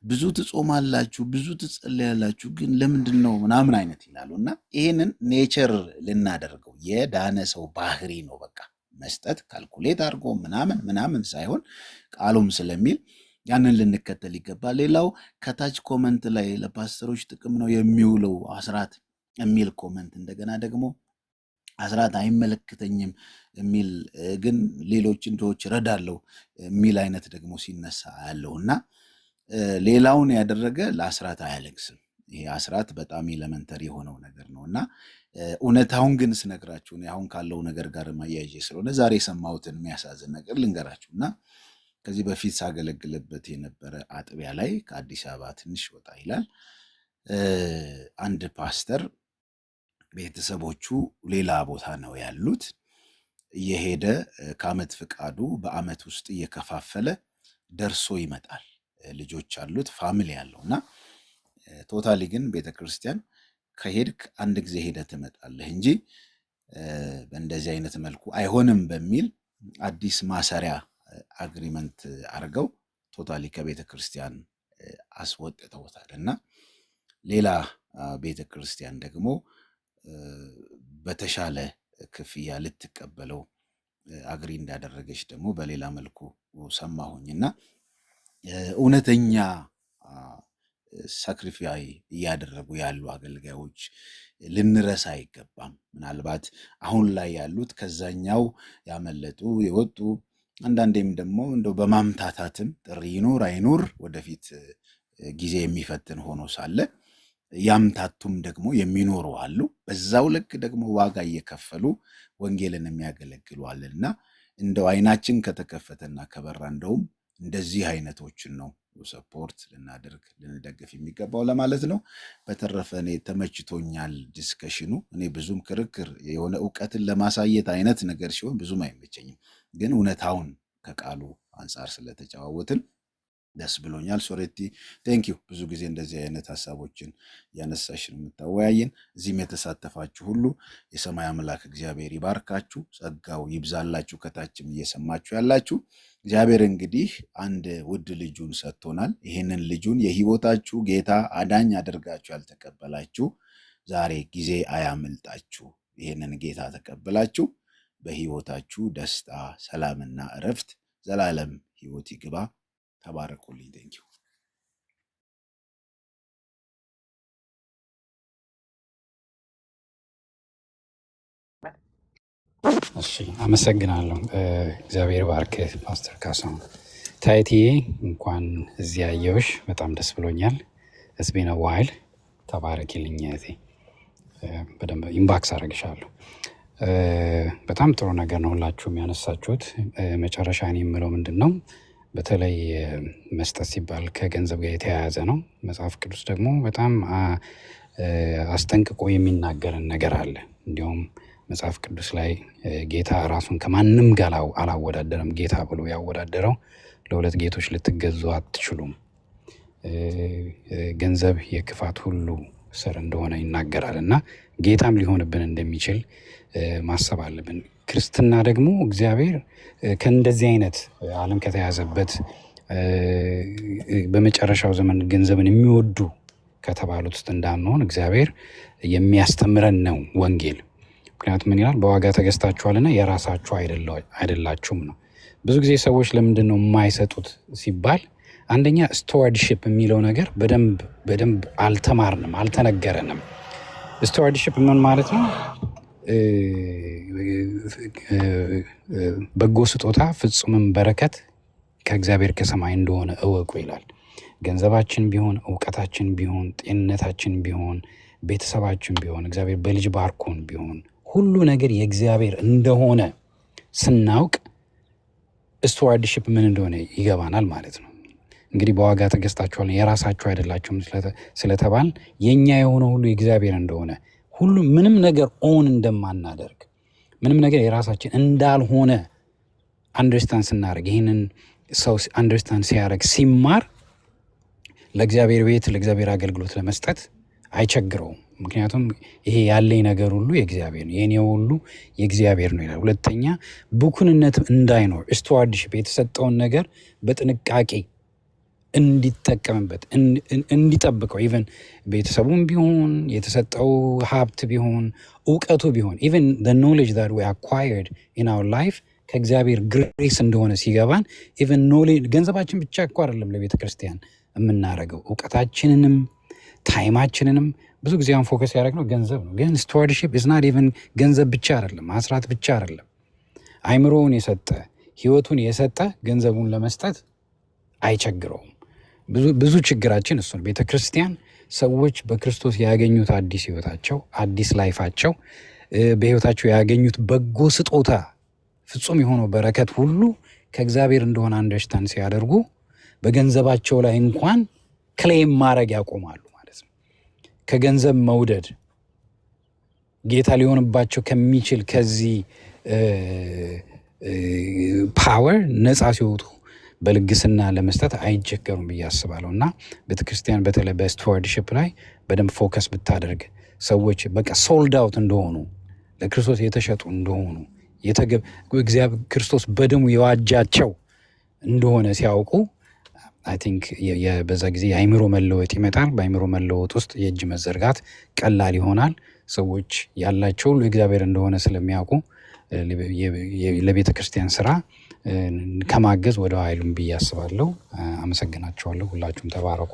ብዙ ትጾማላችሁ፣ ብዙ ትጸልያላችሁ፣ ግን ለምንድን ነው ምናምን አይነት ይላሉ። እና ይሄንን nature ልናደርገው የዳነ ሰው ባህሪ ነው። በቃ መስጠት calculate አድርጎ ምናምን ምናምን ሳይሆን ቃሉም ስለሚል ያንን ልንከተል ይገባል። ሌላው ከታች comment ላይ ለፓስተሮች ጥቅም ነው የሚውለው አስራት የሚል comment፣ እንደገና ደግሞ አስራት አይመለከተኝም የሚል ግን ሌሎችን ድሆች እረዳለሁ የሚል አይነት ደግሞ ሲነሳ ያለው እና ሌላውን ያደረገ ለአስራት አያለቅስም። ይሄ አስራት በጣም elementary የሆነው ነገር ነው። እና እውነታውን ግን ስነግራችሁ እኔ አሁን ካለው ነገር ጋር ማያይዤ ስለሆነ ዛሬ የሰማሁትን የሚያሳዝን ነገር ልንገራችሁ። እና ከዚህ በፊት ሳገለግልበት የነበረ አጥቢያ ላይ፣ ከአዲስ አበባ ትንሽ ወጣ ይላል፣ አንድ ፓስተር ቤተሰቦቹ ሌላ ቦታ ነው ያሉት። እየሄደ ከዓመት ፍቃዱ በዓመት ውስጥ እየከፋፈለ ደርሶ ይመጣል። ልጆች አሉት፣ family አለው። እና totally ግን ቤተክርስቲያን ከሄድክ አንድ ጊዜ ሄደህ ትመጣለህ እንጂ በእንደዚህ አይነት መልኩ አይሆንም በሚል አዲስ ማሰሪያ agreement አድርገው totally ከቤተ ክርስቲያን አስወጥተውታል። እና ሌላ ቤተ ክርስቲያን ደግሞ በተሻለ ክፍያ ልትቀበለው agree እንዳደረገች ደግሞ በሌላ መልኩ ሰማሁኝ። እና እውነተኛ sacrifice እያደረጉ ያሉ አገልጋዮች ልንረሳ አይገባም። ምናልባት አሁን ላይ ያሉት ከዛኛው ያመለጡ የወጡ አንዳንዴም ደግሞ እንደው በማምታታትም ጥሪ ይኑር አይኑር ወደፊት ጊዜ የሚፈትን ሆኖ ሳለ ያምታቱም ደግሞ የሚኖሩ አሉ። በዛው ልክ ደግሞ ዋጋ እየከፈሉ ወንጌልን የሚያገለግሉ አለና እንደው አይናችን ከተከፈተና ከበራ እንደውም እንደዚህ አይነቶችን ነው support ልናደርግ ልንደግፍ የሚገባው ለማለት ነው። በተረፈ እኔ ተመችቶኛል discussion ኑ። እኔ ብዙም ክርክር የሆነ እውቀትን ለማሳየት አይነት ነገር ሲሆን ብዙም አይመቸኝም፣ ግን እውነታውን ከቃሉ አንጻር ስለተጨዋወትን ደስ ብሎኛል። ሶሬቲ thank you። ብዙ ጊዜ እንደዚህ አይነት ሀሳቦችን እያነሳሽን የምታወያየን፣ እዚህም የተሳተፋችሁ ሁሉ የሰማይ አምላክ እግዚአብሔር ይባርካችሁ፣ ጸጋው ይብዛላችሁ። ከታችም እየሰማችሁ ያላችሁ እግዚአብሔር እንግዲህ አንድ ውድ ልጁን ሰጥቶናል። ይህንን ልጁን የሕይወታችሁ ጌታ አዳኝ አድርጋችሁ ያልተቀበላችሁ ዛሬ ጊዜ አያምልጣችሁ። ይህንን ጌታ ተቀብላችሁ በሕይወታችሁ ደስታ፣ ሰላምና እረፍት ዘላለም ሕይወት ይግባ። ተባረኩልኝ። Thank you። እሺ አመሰግናለሁ። እግዚአብሔር ባርክ ፓስተር ካሳሁን። ታይትዬ እንኳን እዚህ ያየሁሽ በጣም ደስ ብሎኛል። It's been a while። ተባረኪልኝ እህቴ። በደንብ inbox አደርግሻለሁ። በጣም ጥሩ ነገር ነው ሁላችሁም ያነሳችሁት። መጨረሻ እኔ የምለው ምንድን ነው፣ በተለይ መስጠት ሲባል ከገንዘብ ጋር የተያያዘ ነው። መጽሐፍ ቅዱስ ደግሞ በጣም አስጠንቅቆ የሚናገረን ነገር አለ። እንዲሁም መጽሐፍ ቅዱስ ላይ ጌታ ራሱን ከማንም ጋር አላወዳደረም። ጌታ ብሎ ያወዳደረው ለሁለት ጌቶች ልትገዙ አትችሉም፣ ገንዘብ የክፋት ሁሉ ስር እንደሆነ ይናገራል እና ጌታም ሊሆንብን እንደሚችል ማሰብ አለብን። ክርስትና ደግሞ እግዚአብሔር ከእንደዚህ አይነት ዓለም ከተያዘበት በመጨረሻው ዘመን ገንዘብን የሚወዱ ከተባሉት ውስጥ እንዳንሆን እግዚአብሔር የሚያስተምረን ነው ወንጌል። ምክንያቱም ምን ይላል? በዋጋ ተገዝታችኋልና የራሳችሁ አይደላችሁም ነው። ብዙ ጊዜ ሰዎች ለምንድን ነው የማይሰጡት ሲባል አንደኛ stewardship የሚለው ነገር በደንብ በደንብ አልተማርንም፣ አልተነገረንም። Stewardship ምን ማለት ነው? በጎ ስጦታ ፍጹምም በረከት ከእግዚአብሔር ከሰማይ እንደሆነ እወቁ ይላል። ገንዘባችን ቢሆን፣ እውቀታችን ቢሆን፣ ጤንነታችን ቢሆን፣ ቤተሰባችን ቢሆን፣ እግዚአብሔር በልጅ ባርኮን ቢሆን ሁሉ ነገር የእግዚአብሔር እንደሆነ ስናውቅ stewardship ምን እንደሆነ ይገባናል ማለት ነው። እንግዲህ በዋጋ ተገዝታችኋል የራሳችሁ አይደላችሁም ስለተባል የኛ የሆነ ሁሉ የእግዚአብሔር እንደሆነ፣ ሁሉ ምንም ነገር own እንደማናደርግ፣ ምንም ነገር የራሳችን እንዳልሆነ understand ስናደርግ፣ ይህንን ሰው understand ሲያደርግ፣ ሲማር ለእግዚአብሔር ቤት ለእግዚአብሔር አገልግሎት ለመስጠት አይቸግረውም። ምክንያቱም ይሄ ያለኝ ነገር ሁሉ የእግዚአብሔር ነው፣ የኔ ሁሉ የእግዚአብሔር ነው ይላል። ሁለተኛ ብኩንነት እንዳይኖር stewardship የተሰጠውን ነገር በጥንቃቄ እንዲጠቀምበት፣ እንዲጠብቀው፣ even ቤተሰቡም ቢሆን፣ የተሰጠው ሀብት ቢሆን፣ እውቀቱ ቢሆን፣ even knowledge that we acquired in our life ከእግዚአብሔር grace እንደሆነ ሲገባን even knowledge፣ ገንዘባችን ብቻ እኮ አይደለም ለቤተ ክርስቲያን የምናደርገው፣ እውቀታችንንም time ኣችንንም። ብዙ ጊዜ አሁን focus ያደረግነው ገንዘብ ነው። ግን stewardship is not even ገንዘብ ብቻ አይደለም፣ አስራት ብቻ አይደለም። አይምሮውን የሰጠ፣ ህይወቱን የሰጠ ገንዘቡን ለመስጠት አይቸግረውም። ብዙ ብዙ ችግራችን እሱ ነው። ቤተ ክርስቲያን ሰዎች በክርስቶስ ያገኙት አዲስ ህይወታቸው፣ አዲስ life ኣቸው፣ በህይወታቸው ያገኙት በጎ ስጦታ፣ ፍጹም የሆነው በረከት ሁሉ ከእግዚአብሔር እንደሆነ understand ሲያደርጉ በገንዘባቸው ላይ እንኳን claim ማድረግ ያቆማሉ ማለት ነው። ከገንዘብ መውደድ ጌታ ሊሆንባቸው ከሚችል ከዚህ power ነፃ ሲወጡ በልግስና ለመስጠት አይቸገሩም ብዬ አስባለሁ። እና ቤተክርስቲያን በተለይ በ stewardship ላይ በደንብ focus ብታደርግ፣ ሰዎች በቃ sold out እንደሆኑ፣ ለክርስቶስ የተሸጡ እንደሆኑ፣ እግዚአብሔር ክርስቶስ በደሙ የዋጃቸው እንደሆነ ሲያውቁ I think በዛ ጊዜ የአይምሮ መለወጥ ይመጣል። በአይምሮ መለወጥ ውስጥ የእጅ መዘርጋት ቀላል ይሆናል። ሰዎች ያላቸው ሁሉ እግዚአብሔር እንደሆነ ስለሚያውቁ ለቤተ ክርስቲያን ስራ ከማገዝ ወደ አይሉም ብዬ አስባለሁ። አመሰግናችኋለሁ። ሁላችሁም ተባረኩ።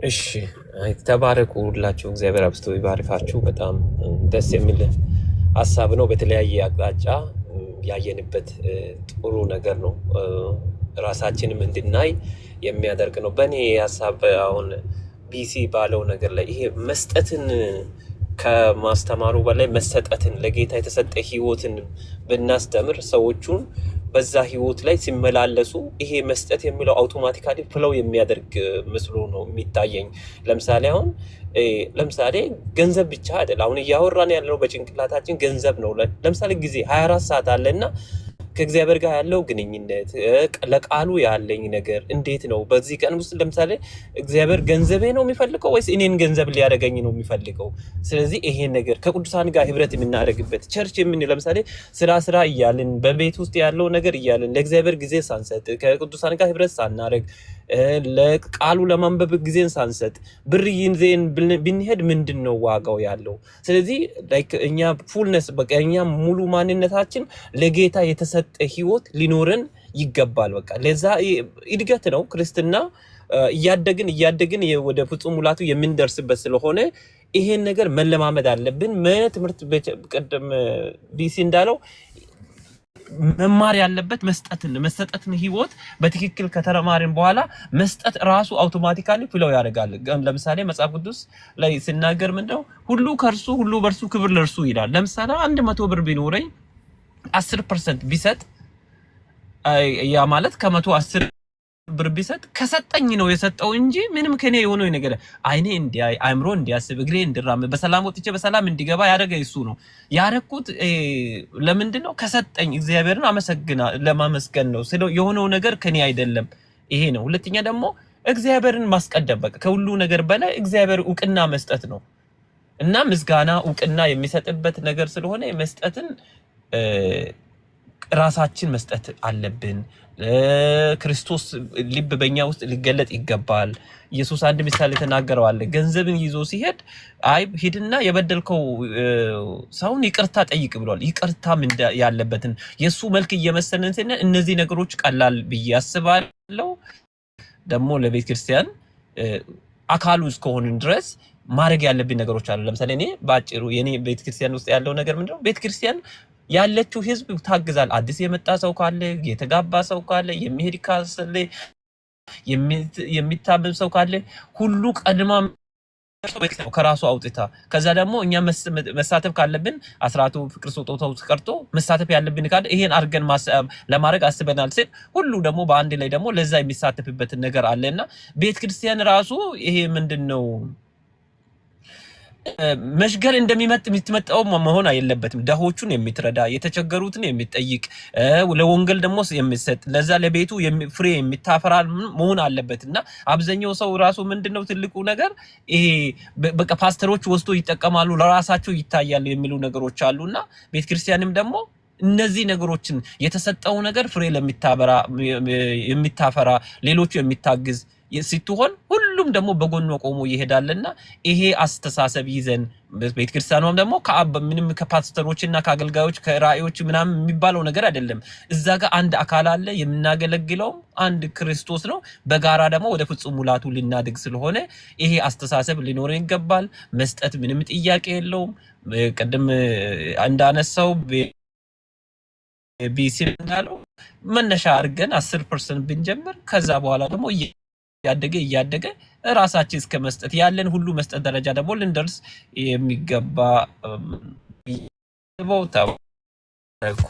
እሺ፣ አይ ተባረኩ ሁላችሁ፣ እግዚአብሔር አብዝቶ ይባርካችሁ። በጣም ደስ የሚል ሀሳብ ነው። በተለያየ አቅጣጫ ያየንበት ጥሩ ነገር ነው። ራሳችንም እንድናይ የሚያደርግ ነው። በእኔ ሀሳብ አሁን ቢሲ ባለው ነገር ላይ ይሄ መስጠትን ከማስተማሩ በላይ መሰጠትን ለጌታ የተሰጠ ህይወትን ብናስተምር ሰዎቹን በዛ ህይወት ላይ ሲመላለሱ ይሄ መስጠት የሚለው automatically flow የሚያደርግ መስሎ ነው የሚታየኝ። ለምሳሌ አሁን ለምሳሌ ገንዘብ ብቻ አይደል አሁን እያወራን ያለነው በጭንቅላታችን ገንዘብ ነው። ለምሳሌ ጊዜ 24 ሰዓት አለና ከእግዚአብሔር ጋር ያለው ግንኙነት ለቃሉ ያለኝ ነገር እንዴት ነው? በዚህ ቀን ውስጥ ለምሳሌ እግዚአብሔር ገንዘቤ ነው የሚፈልገው ወይስ እኔን ገንዘብ ሊያደርገኝ ነው የሚፈልገው? ስለዚህ ይሄን ነገር ከቅዱሳን ጋር ህብረት የምናደርግበት church ለምሳሌ ስራ ስራ እያልን በቤት ውስጥ ያለው ነገር እያልን ለእግዚአብሔር ጊዜ ሳንሰጥ ከቅዱሳን ጋር ህብረት ሳናደርግ ለቃሉ ለማንበብ ጊዜን ሳንሰጥ ብር ይዘን ብንሄድ ምንድን ነው ዋጋው ያለው? ስለዚህ like እኛ fullness በቃ እኛ ሙሉ ማንነታችን ለጌታ የተሰጠ ህይወት ሊኖረን ይገባል። በቃ ለዛ እድገት ነው ክርስትና። እያደግን እያደግን ወደ ፍጹም ሙላቱ የምንደርስበት ስለሆነ ይሄን ነገር መለማመድ አለብን። ትምህርት ቅድም ቢሲ እንዳለው መማር ያለበት መስጠትን መሰጠትን ህይወት በትክክል ከተማርን በኋላ መስጠት ራሱ automatically flow ያደርጋል። ለምሳሌ መጽሐፍ ቅዱስ ላይ ሲናገር ምንድነው? ሁሉ ከእርሱ ሁሉ በእርሱ ክብር ለእርሱ ይላል። ለምሳሌ 100 ብር ቢኖረኝ 10% ቢሰጥ ያ ማለት ከ110 ብር ቢሰጥ ከሰጠኝ ነው የሰጠው እንጂ ምንም ከኔ የሆነው ነገር አይኔ እንዲያይ አእምሮ እንዲያስብ እግሬ እንዲራመድ በሰላም ወጥቼ በሰላም እንዲገባ ያደረገ እሱ ነው። ያረኩት ለምንድን ነው? ከሰጠኝ እግዚአብሔርን አመሰግና ለማመስገን ነው። ስለ የሆነው ነገር ከኔ አይደለም። ይሄ ነው። ሁለተኛ ደግሞ እግዚአብሔርን ማስቀደም በቃ ከሁሉ ነገር በላይ እግዚአብሔር እውቅና መስጠት ነው እና ምስጋና እውቅና የሚሰጥበት ነገር ስለሆነ መስጠትን ራሳችን መስጠት አለብን። ክርስቶስ ልብ በእኛ ውስጥ ሊገለጥ ይገባል። ኢየሱስ አንድ ምሳሌ ተናገረው አለ። ገንዘብን ይዞ ሲሄድ አይ ሂድና የበደልከው ሰውን ይቅርታ ጠይቅ ብሏል። ይቅርታም ያለበትን የእሱ መልክ እየመሰልን ስንል እነዚህ ነገሮች ቀላል ብዬ አስባለሁ። ደግሞ ለቤተ ክርስቲያን አካሉ እስከሆንን ድረስ ማድረግ ያለብን ነገሮች አሉ። ለምሳሌ እኔ በአጭሩ የኔ ቤተ ክርስቲያን ውስጥ ያለው ነገር ምንድነው? ቤተ ክርስቲያን ያለችው ህዝብ ታግዛል። አዲስ የመጣ ሰው ካለ፣ የተጋባ ሰው ካለ፣ የሚሄድ ካለ፣ የሚታመም ሰው ካለ ሁሉ ቀድማ ከራሱ አውጥታ ከዛ ደግሞ እኛ መሳተፍ ካለብን አስራቱ ፍቅር ስጦታው ቀርቶ መሳተፍ ያለብን ካለ ይሄን አድርገን ለማድረግ አስበናል ሲል ሁሉ ደግሞ በአንድ ላይ ደግሞ ለዛ የሚሳተፍበትን ነገር አለና ቤተ ክርስቲያን ራሱ ይሄ ምንድነው መሽገር እንደሚመጥ የምትመጣው መሆን የለበትም። ደሆቹን የምትረዳ የተቸገሩትን የሚጠይቅ ለወንጌል ደግሞ የሚሰጥ ለዛ ለቤቱ ፍሬ የሚታፈራ መሆን አለበት። እና አብዛኛው ሰው ራሱ ምንድነው ትልቁ ነገር ይሄ በቃ ፓስተሮች ወስዶ ይጠቀማሉ ለራሳቸው ይታያሉ የሚሉ ነገሮች አሉና ቤተክርስቲያንም ደግሞ እነዚህ ነገሮችን የተሰጠው ነገር ፍሬ ለሚታበራ የሚታፈራ ሌሎቹ የሚታግዝ ስትሆን ሁሉም ደግሞ በጎኗ ቆሞ ይሄዳልና ይሄ አስተሳሰብ ይዘን ቤተክርስቲያኗም ደግሞ ከአብ ምንም ከፓስተሮችና ከአገልጋዮች ከራእዮች ምናምን የሚባለው ነገር አይደለም። እዛ ጋር አንድ አካል አለ፣ የምናገለግለው አንድ ክርስቶስ ነው። በጋራ ደግሞ ወደ ፍጹም ሙላቱ ልናድግ ስለሆነ ይሄ አስተሳሰብ ሊኖረን ይገባል። መስጠት ምንም ጥያቄ የለውም። ቅድም እንዳነሳው ቢሲ እንዳለው መነሻ አድርገን 10% ብንጀምር ከዛ በኋላ ደግሞ እያደገ እያደገ ራሳችን እስከ መስጠት ያለን ሁሉ መስጠት ደረጃ ደግሞ ልንደርስ የሚገባ ተባረኩ።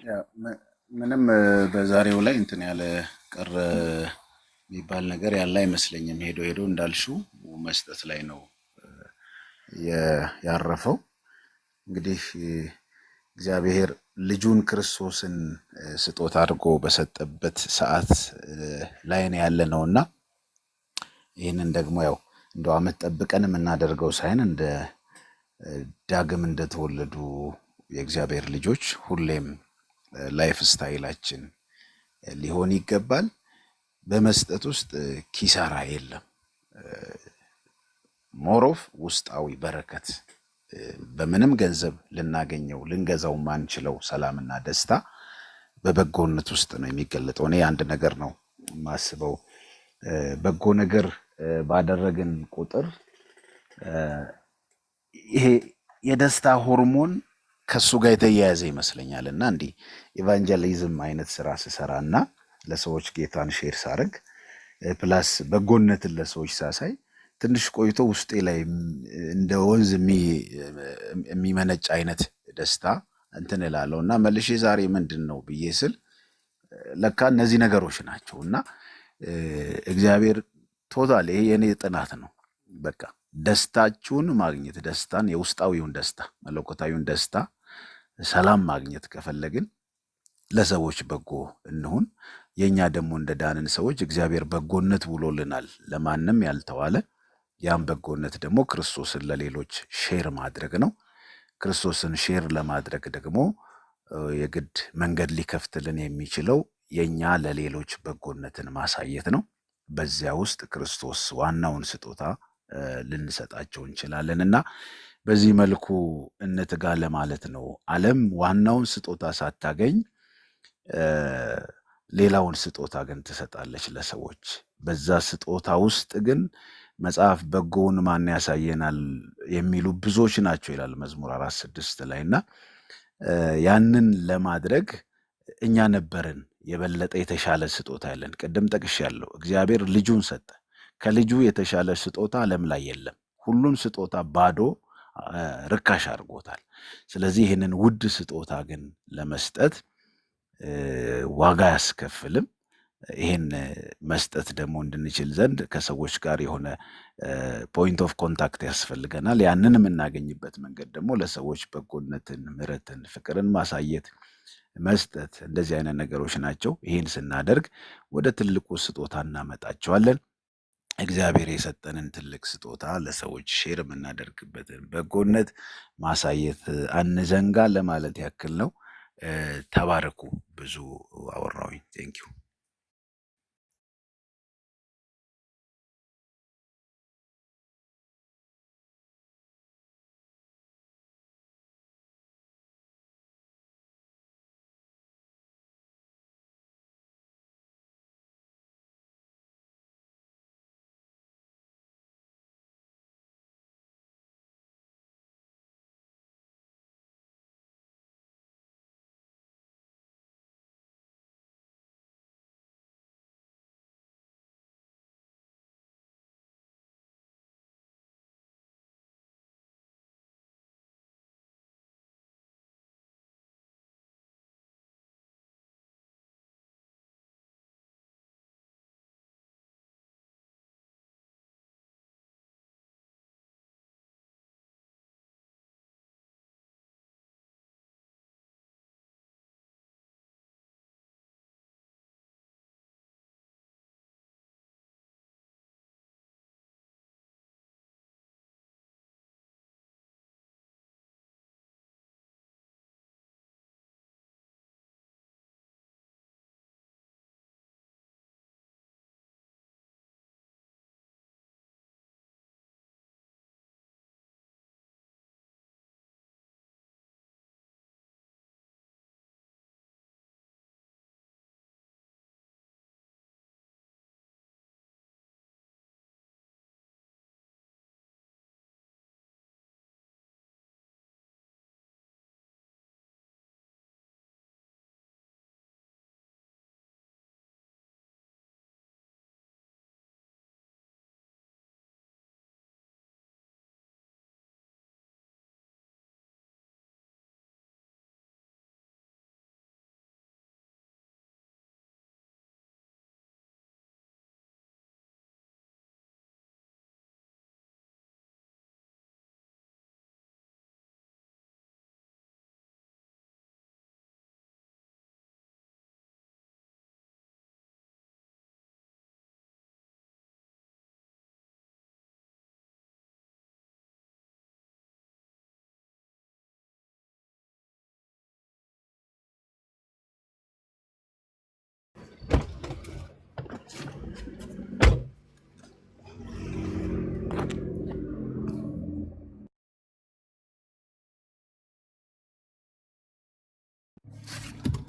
ያ ምንም በዛሬው ላይ እንትን ያለ ቀረ የሚባል ነገር ያለ አይመስለኝም። ሄዶ ሄዶ እንዳልሽው መስጠት ላይ ነው ያረፈው። እንግዲህ እግዚአብሔር ልጁን ክርስቶስን ስጦታ አድርጎ በሰጠበት ሰዓት ላይ ነው ያለ ነውና ይህንን ደግሞ ያው እንደው ዓመት ጠብቀን የምናደርገው ሳይሆን እንደ ዳግም እንደተወለዱ የእግዚአብሔር ልጆች ሁሌም life style ኣችን ሊሆን ይገባል። በመስጠት ውስጥ ኪሳራ የለም። More of ውስጣዊ በረከት በምንም ገንዘብ ልናገኘው ልንገዛው ማንችለው ሰላምና ደስታ በበጎነት ውስጥ ነው የሚገለጠው። እኔ አንድ ነገር ነው የማስበው፣ በጎ ነገር ባደረግን ቁጥር ይሄ የደስታ ሆርሞን ከሱ ጋር የተያያዘ ይመስለኛል። እና እንዲህ evangelism አይነት ስራ ስሰራ እና ለሰዎች ጌታን share ሳረግ plus በጎነትን ለሰዎች ሳሳይ ትንሽ ቆይቶ ውስጤ ላይ እንደ ወንዝ የሚመነጭ አይነት ደስታ እንትን እላለሁ እና መልሼ ዛሬ ምንድን ነው ብዬ ስል ለካ እነዚህ ነገሮች ናቸው። እና እግዚአብሔር total ይሄ የኔ ጥናት ነው። በቃ ደስታችሁን ማግኘት ደስታን፣ የውስጣዊውን ደስታ፣ መለኮታዊውን ደስታ፣ ሰላም ማግኘት ከፈለግን ለሰዎች በጎ እንሁን። የኛ ደግሞ እንደ ዳንን ሰዎች እግዚአብሔር በጎነት ውሎልናል፣ ለማንም ያልተዋለ። ያም በጎነት ደግሞ ክርስቶስን ለሌሎች share ማድረግ ነው። ክርስቶስን share ለማድረግ ደግሞ የግድ መንገድ ሊከፍትልን የሚችለው የኛ ለሌሎች በጎነትን ማሳየት ነው። በዚያ ውስጥ ክርስቶስ ዋናውን ስጦታ ልንሰጣቸው እንችላለን እና በዚህ መልኩ እንትጋ ለማለት ነው። ዓለም ዋናውን ስጦታ ሳታገኝ ሌላውን ስጦታ ግን ትሰጣለች ለሰዎች። በዛ ስጦታ ውስጥ ግን መጽሐፍ በጎውን ማን ያሳየናል የሚሉ ብዙዎች ናቸው ይላል መዝሙር 4:6 ላይ። እና ያንን ለማድረግ እኛ ነበርን የበለጠ የተሻለ ስጦታ ያለን። ቅድም ጠቅሻለሁ። እግዚአብሔር ልጁን ሰጠ። ከልጁ የተሻለ ስጦታ ዓለም ላይ የለም። ሁሉን ስጦታ ባዶ ርካሽ አድርጎታል። ስለዚህ ይህንን ውድ ስጦታ ግን ለመስጠት ዋጋ አያስከፍልም። ይሄን መስጠት ደግሞ እንድንችል ዘንድ ከሰዎች ጋር የሆነ point of contact ያስፈልገናል። ያንን የምናገኝበት መንገድ ደግሞ ለሰዎች በጎነትን፣ ምሕረትን፣ ፍቅርን ማሳየት፣ መስጠት፣ እንደዚህ አይነት ነገሮች ናቸው። ይህን ስናደርግ ወደ ትልቁ ስጦታ እናመጣቸዋለን። እግዚአብሔር የሰጠንን ትልቅ ስጦታ ለሰዎች share የምናደርግበትን በጎነት ማሳየት አንዘንጋ ለማለት ያክል ነው። ተባረኩ። ብዙ አወራሁኝ። Thank you።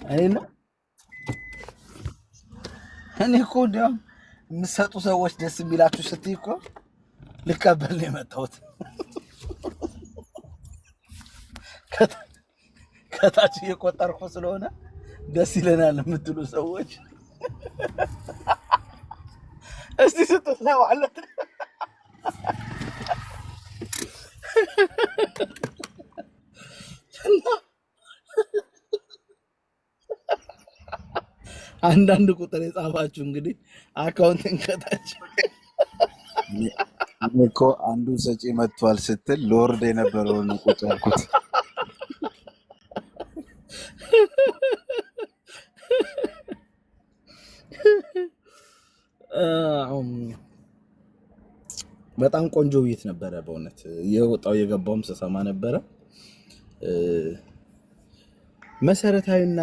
እኔና እኔ እኮ እንዲያውም የምትሰጡ ሰዎች ደስ የሚላችሁ ስትይ እኮ ልቀበል ነው የመጣሁት። ከታች እየቆጠርኩ ስለሆነ ደስ ይለናል የምትሉ ሰዎች እስቲ ስጡት ለማለት። አንዳንድ ቁጥር የጻፋችሁ እንግዲህ አካውንትን ከታች። እኔ እኮ አንዱ ሰጪ መጥቷል ስትል ሎርድ የነበረውን ቁጭ ያልኩት። በጣም ቆንጆ ውይይት ነበረ። በእውነት የወጣው የገባውም ስሰማ ነበረ። መሰረታዊና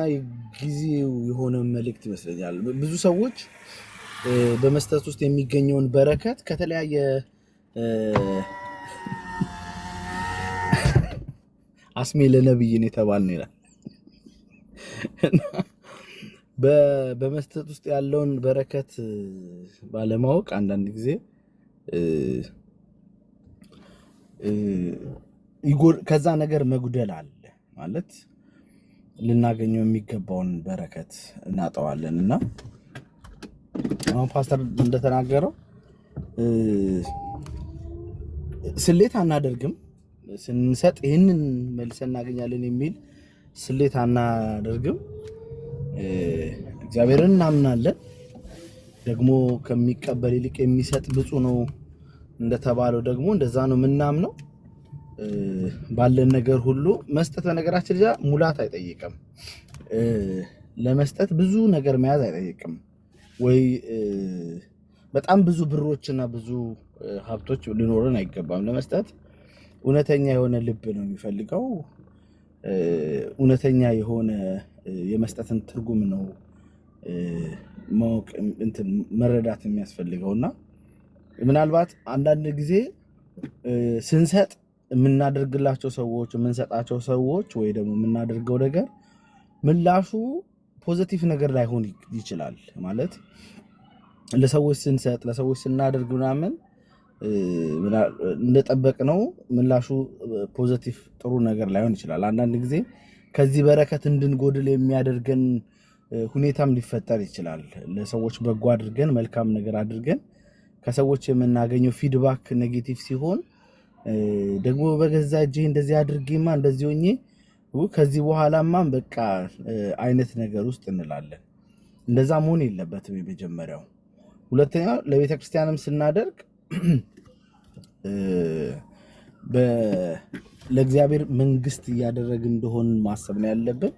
ጊዜው የሆነ መልእክት ይመስለኛል። ብዙ ሰዎች በመስጠት ውስጥ የሚገኘውን በረከት ከተለያየ አስሜ ለነብይን የተባልን ይላል። በመስጠት ውስጥ ያለውን በረከት ባለማወቅ አንዳንድ ጊዜ ከዛ ነገር መጉደል አለ ማለት ልናገኘው የሚገባውን በረከት እናጠዋለን። እና አሁን ፓስተር እንደተናገረው ስሌት አናደርግም፣ ስንሰጥ ይህንን መልሰን እናገኛለን የሚል ስሌት አናደርግም። እግዚአብሔርን እናምናለን። ደግሞ ከሚቀበል ይልቅ የሚሰጥ ብፁዕ ነው እንደተባለው ደግሞ እንደዛ ነው የምናምነው። ባለን ነገር ሁሉ መስጠት በነገራችን ላይ ሙላት አይጠይቅም። ለመስጠት ብዙ ነገር መያዝ አይጠይቅም። ወይ በጣም ብዙ ብሮችና ብዙ ሀብቶች ሊኖረን አይገባም። ለመስጠት እውነተኛ የሆነ ልብ ነው የሚፈልገው። እውነተኛ የሆነ የመስጠትን ትርጉም ነው ማወቅ እንትን መረዳት የሚያስፈልገውና ምናልባት አንዳንድ ጊዜ ስንሰጥ የምናደርግላቸው ሰዎች፣ የምንሰጣቸው ሰዎች ወይ ደግሞ የምናደርገው ነገር ምላሹ positive ነገር ላይሆን ይችላል። ማለት ለሰዎች ስንሰጥ፣ ለሰዎች ስናደርግ ምናምን እንደጠበቅነው ምላሹ positive ጥሩ ነገር ላይሆን ይችላል። አንዳንድ ጊዜ ከዚህ በረከት እንድንጎድል የሚያደርገን ሁኔታም ሊፈጠር ይችላል። ለሰዎች በጎ አድርገን መልካም ነገር አድርገን ከሰዎች የምናገኘው feedback negative ሲሆን ደግሞ በገዛ እጄ እንደዚህ አድርጌማ እንደዚህ ሆኜ ከዚህ በኋላማ በቃ አይነት ነገር ውስጥ እንላለን። እንደዛ መሆን የለበትም። የመጀመሪያው። ሁለተኛው ለቤተክርስቲያንም ስናደርግ ለእግዚአብሔር መንግስት እያደረግን እንደሆን ማሰብ ነው ያለብን።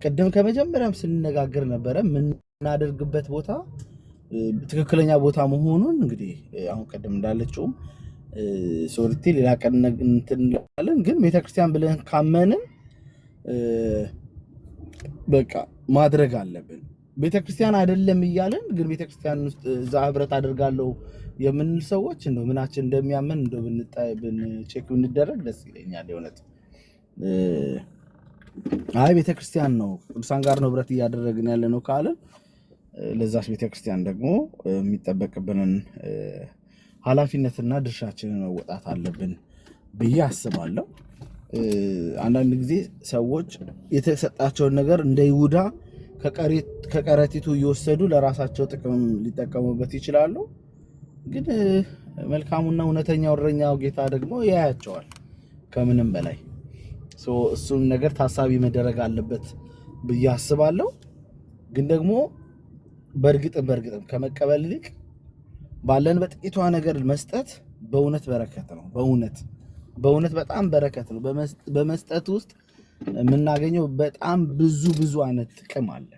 ቅድም ከመጀመሪያም ስንነጋገር ነበረ የምናደርግበት ቦታ ትክክለኛ ቦታ መሆኑን። እንግዲህ አሁን ቅድም እንዳለችውም ሶሪቲ ሌላ ቀን እንትን እንላለን። ግን ቤተክርስቲያን ብለን ካመንን በቃ ማድረግ አለብን። ቤተክርስቲያን አይደለም እያለን ግን ቤተክርስቲያን ውስጥ እዛ ህብረት አደርጋለሁ የምንል ሰዎች እንደው ምናችን እንደሚያምን እንደው check ብንደረግ ደስ ይለኛል። የእውነት አይ ቤተክርስቲያን ነው ቅዱሳን ጋር ነው ህብረት እያደረግን ያለ ነው ካለን ለዛች ቤተክርስቲያን ደግሞ የሚጠበቅብንን ኃላፊነትና ድርሻችንን መወጣት አለብን ብዬ አስባለሁ። አንዳንድ ጊዜ ሰዎች የተሰጣቸውን ነገር እንደ ይሁዳ ከቀረጢቱ እየወሰዱ ለራሳቸው ጥቅም ሊጠቀሙበት ይችላሉ። ግን መልካሙና እውነተኛው እረኛው ጌታ ደግሞ ያያቸዋል ከምንም በላይ። እሱም ነገር ታሳቢ መደረግ አለበት ብዬ አስባለሁ። ግን ደግሞ በእርግጥም ከመቀበል ይልቅ ባለን በጥቂቷ ነገር መስጠት በእውነት በረከት ነው። በእውነት በጣም በረከት ነው። በመስጠት ውስጥ የምናገኘው በጣም ብዙ ብዙ አይነት ጥቅም አለ።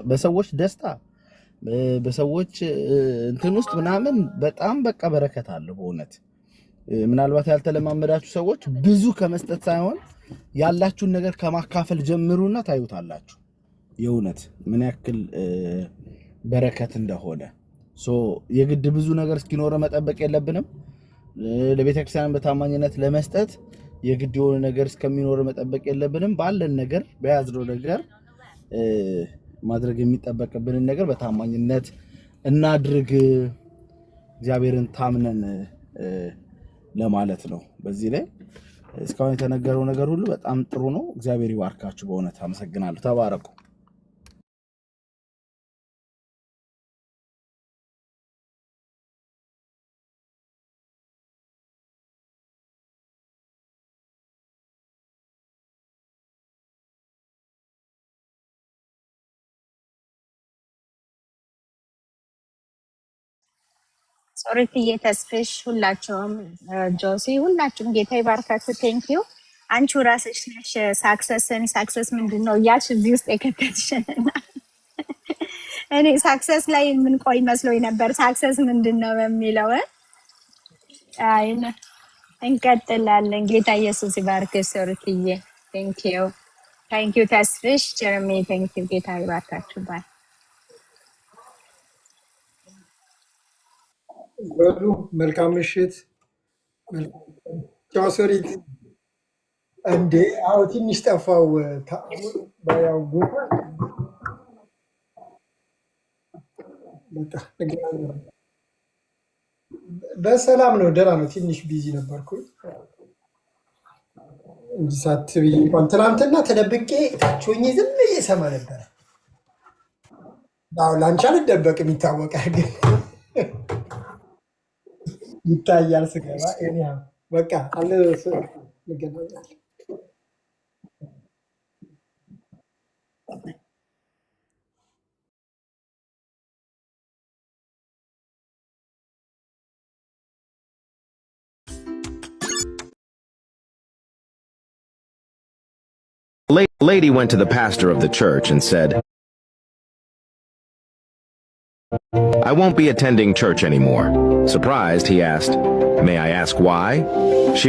በሰዎች ደስታ፣ በሰዎች እንትን ውስጥ ምናምን በጣም በቃ በረከት አለው በእውነት። ምናልባት ያልተለማመዳችሁ ሰዎች ብዙ ከመስጠት ሳይሆን ያላችሁን ነገር ከማካፈል ጀምሩና ታዩታላችሁ የእውነት ምን ያክል በረከት እንደሆነ። የግድ ብዙ ነገር እስኪኖረ መጠበቅ የለብንም። ለቤተክርስቲያን በታማኝነት ለመስጠት የግድ የሆነ ነገር እስከሚኖር መጠበቅ የለብንም። ባለን ነገር በያዝነው ነገር ማድረግ የሚጠበቅብንን ነገር በታማኝነት እናድርግ፣ እግዚአብሔርን ታምነን ለማለት ነው። በዚህ ላይ እስካሁን የተነገረው ነገር ሁሉ በጣም ጥሩ ነው። እግዚአብሔር ይባርካችሁ። በእውነት አመሰግናለሁ። ተባረኩ። ሶሪትዬ፣ ተስፍሽ፣ ሁላችሁም፣ ጆሲ፣ ሁላችሁም ጌታ ይባርካችሁ። Thank you። አንቺው ራስሽ ነሽ success ን success ምንድን ነው እያልሽ እዚህ ውስጥ የከተትሽን እና እኔ success ላይ የምንቆይ መስሎኝ ነበር። Success ምንድን ነው በሚለው አይ እንቀጥላለን። ጌታ ኢየሱስ ይባርክሽ ሶሪትዬ። Thank you, thank you ተስፍሽ፣ ጀርሚ thank you። ጌታ ይባርካችሁ። Bye. በሉ መልካም ምሽት። መልካም ቀን። ቻው ሶሪት። እንዴ አዎ ትንሽ ጠፋው። ያው ጉንፋን በቃ እንገናኛለን። በሰላም ነው፣ ደህና ነው። ትንሽ busy ነበርኩኝ እንጂ ሳትብዬ እንኳን ትናንትና ተደብቄ ታች ሆኜ ዝም ብዬ እሰማ ነበረ። አዎ ለአንቺ አልደበቅም፣ ይታወቃል፣ ግን ይታያል ስገባ። Anyhow በቃ አለ እንገናኛለን። Lady went to the pastor of the church and said, "I won't be attending church anymore." Surprised, he asked, "May I ask why?" She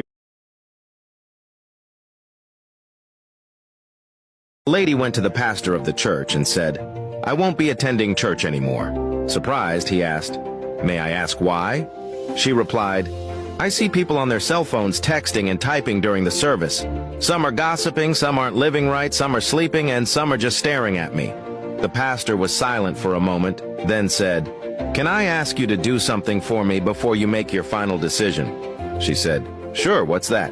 Lady went to the pastor of the church and said, "I won't be attending church anymore." Surprised, he asked, "May I ask why?" She replied, "I see people on their cell phones texting and typing during the service. Some are gossiping, some aren't living right, some are sleeping, and some are just staring at me." The pastor was silent for a moment, then said, "Can I ask you to do something for me before you make your final decision?" She said, "Sure, what's that?"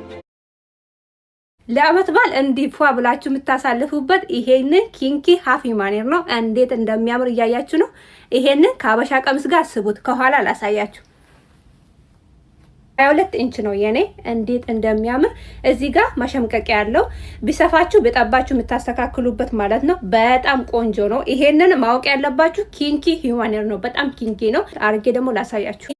ለአመት በዓል እንዲህ ፏ ብላችሁ የምታሳልፉበት ይሄንን kinky half human hair ነው። እንዴት እንደሚያምር እያያችሁ ነው። ይሄንን ከአበሻ ቀሚስ ጋር አስቡት። ከኋላ ላሳያችሁ። 22 ኢንች ነው የኔ። እንዴት እንደሚያምር እዚህ ጋር መሸምቀቂያ ያለው ቢሰፋችሁ ቢጠባችሁ የምታስተካክሉበት ማለት ነው። በጣም ቆንጆ ነው። ይሄንን ማወቅ ያለባችሁ kinky human hair ነው። በጣም kinky ነው። አርጌ ደግሞ ላሳያችሁ።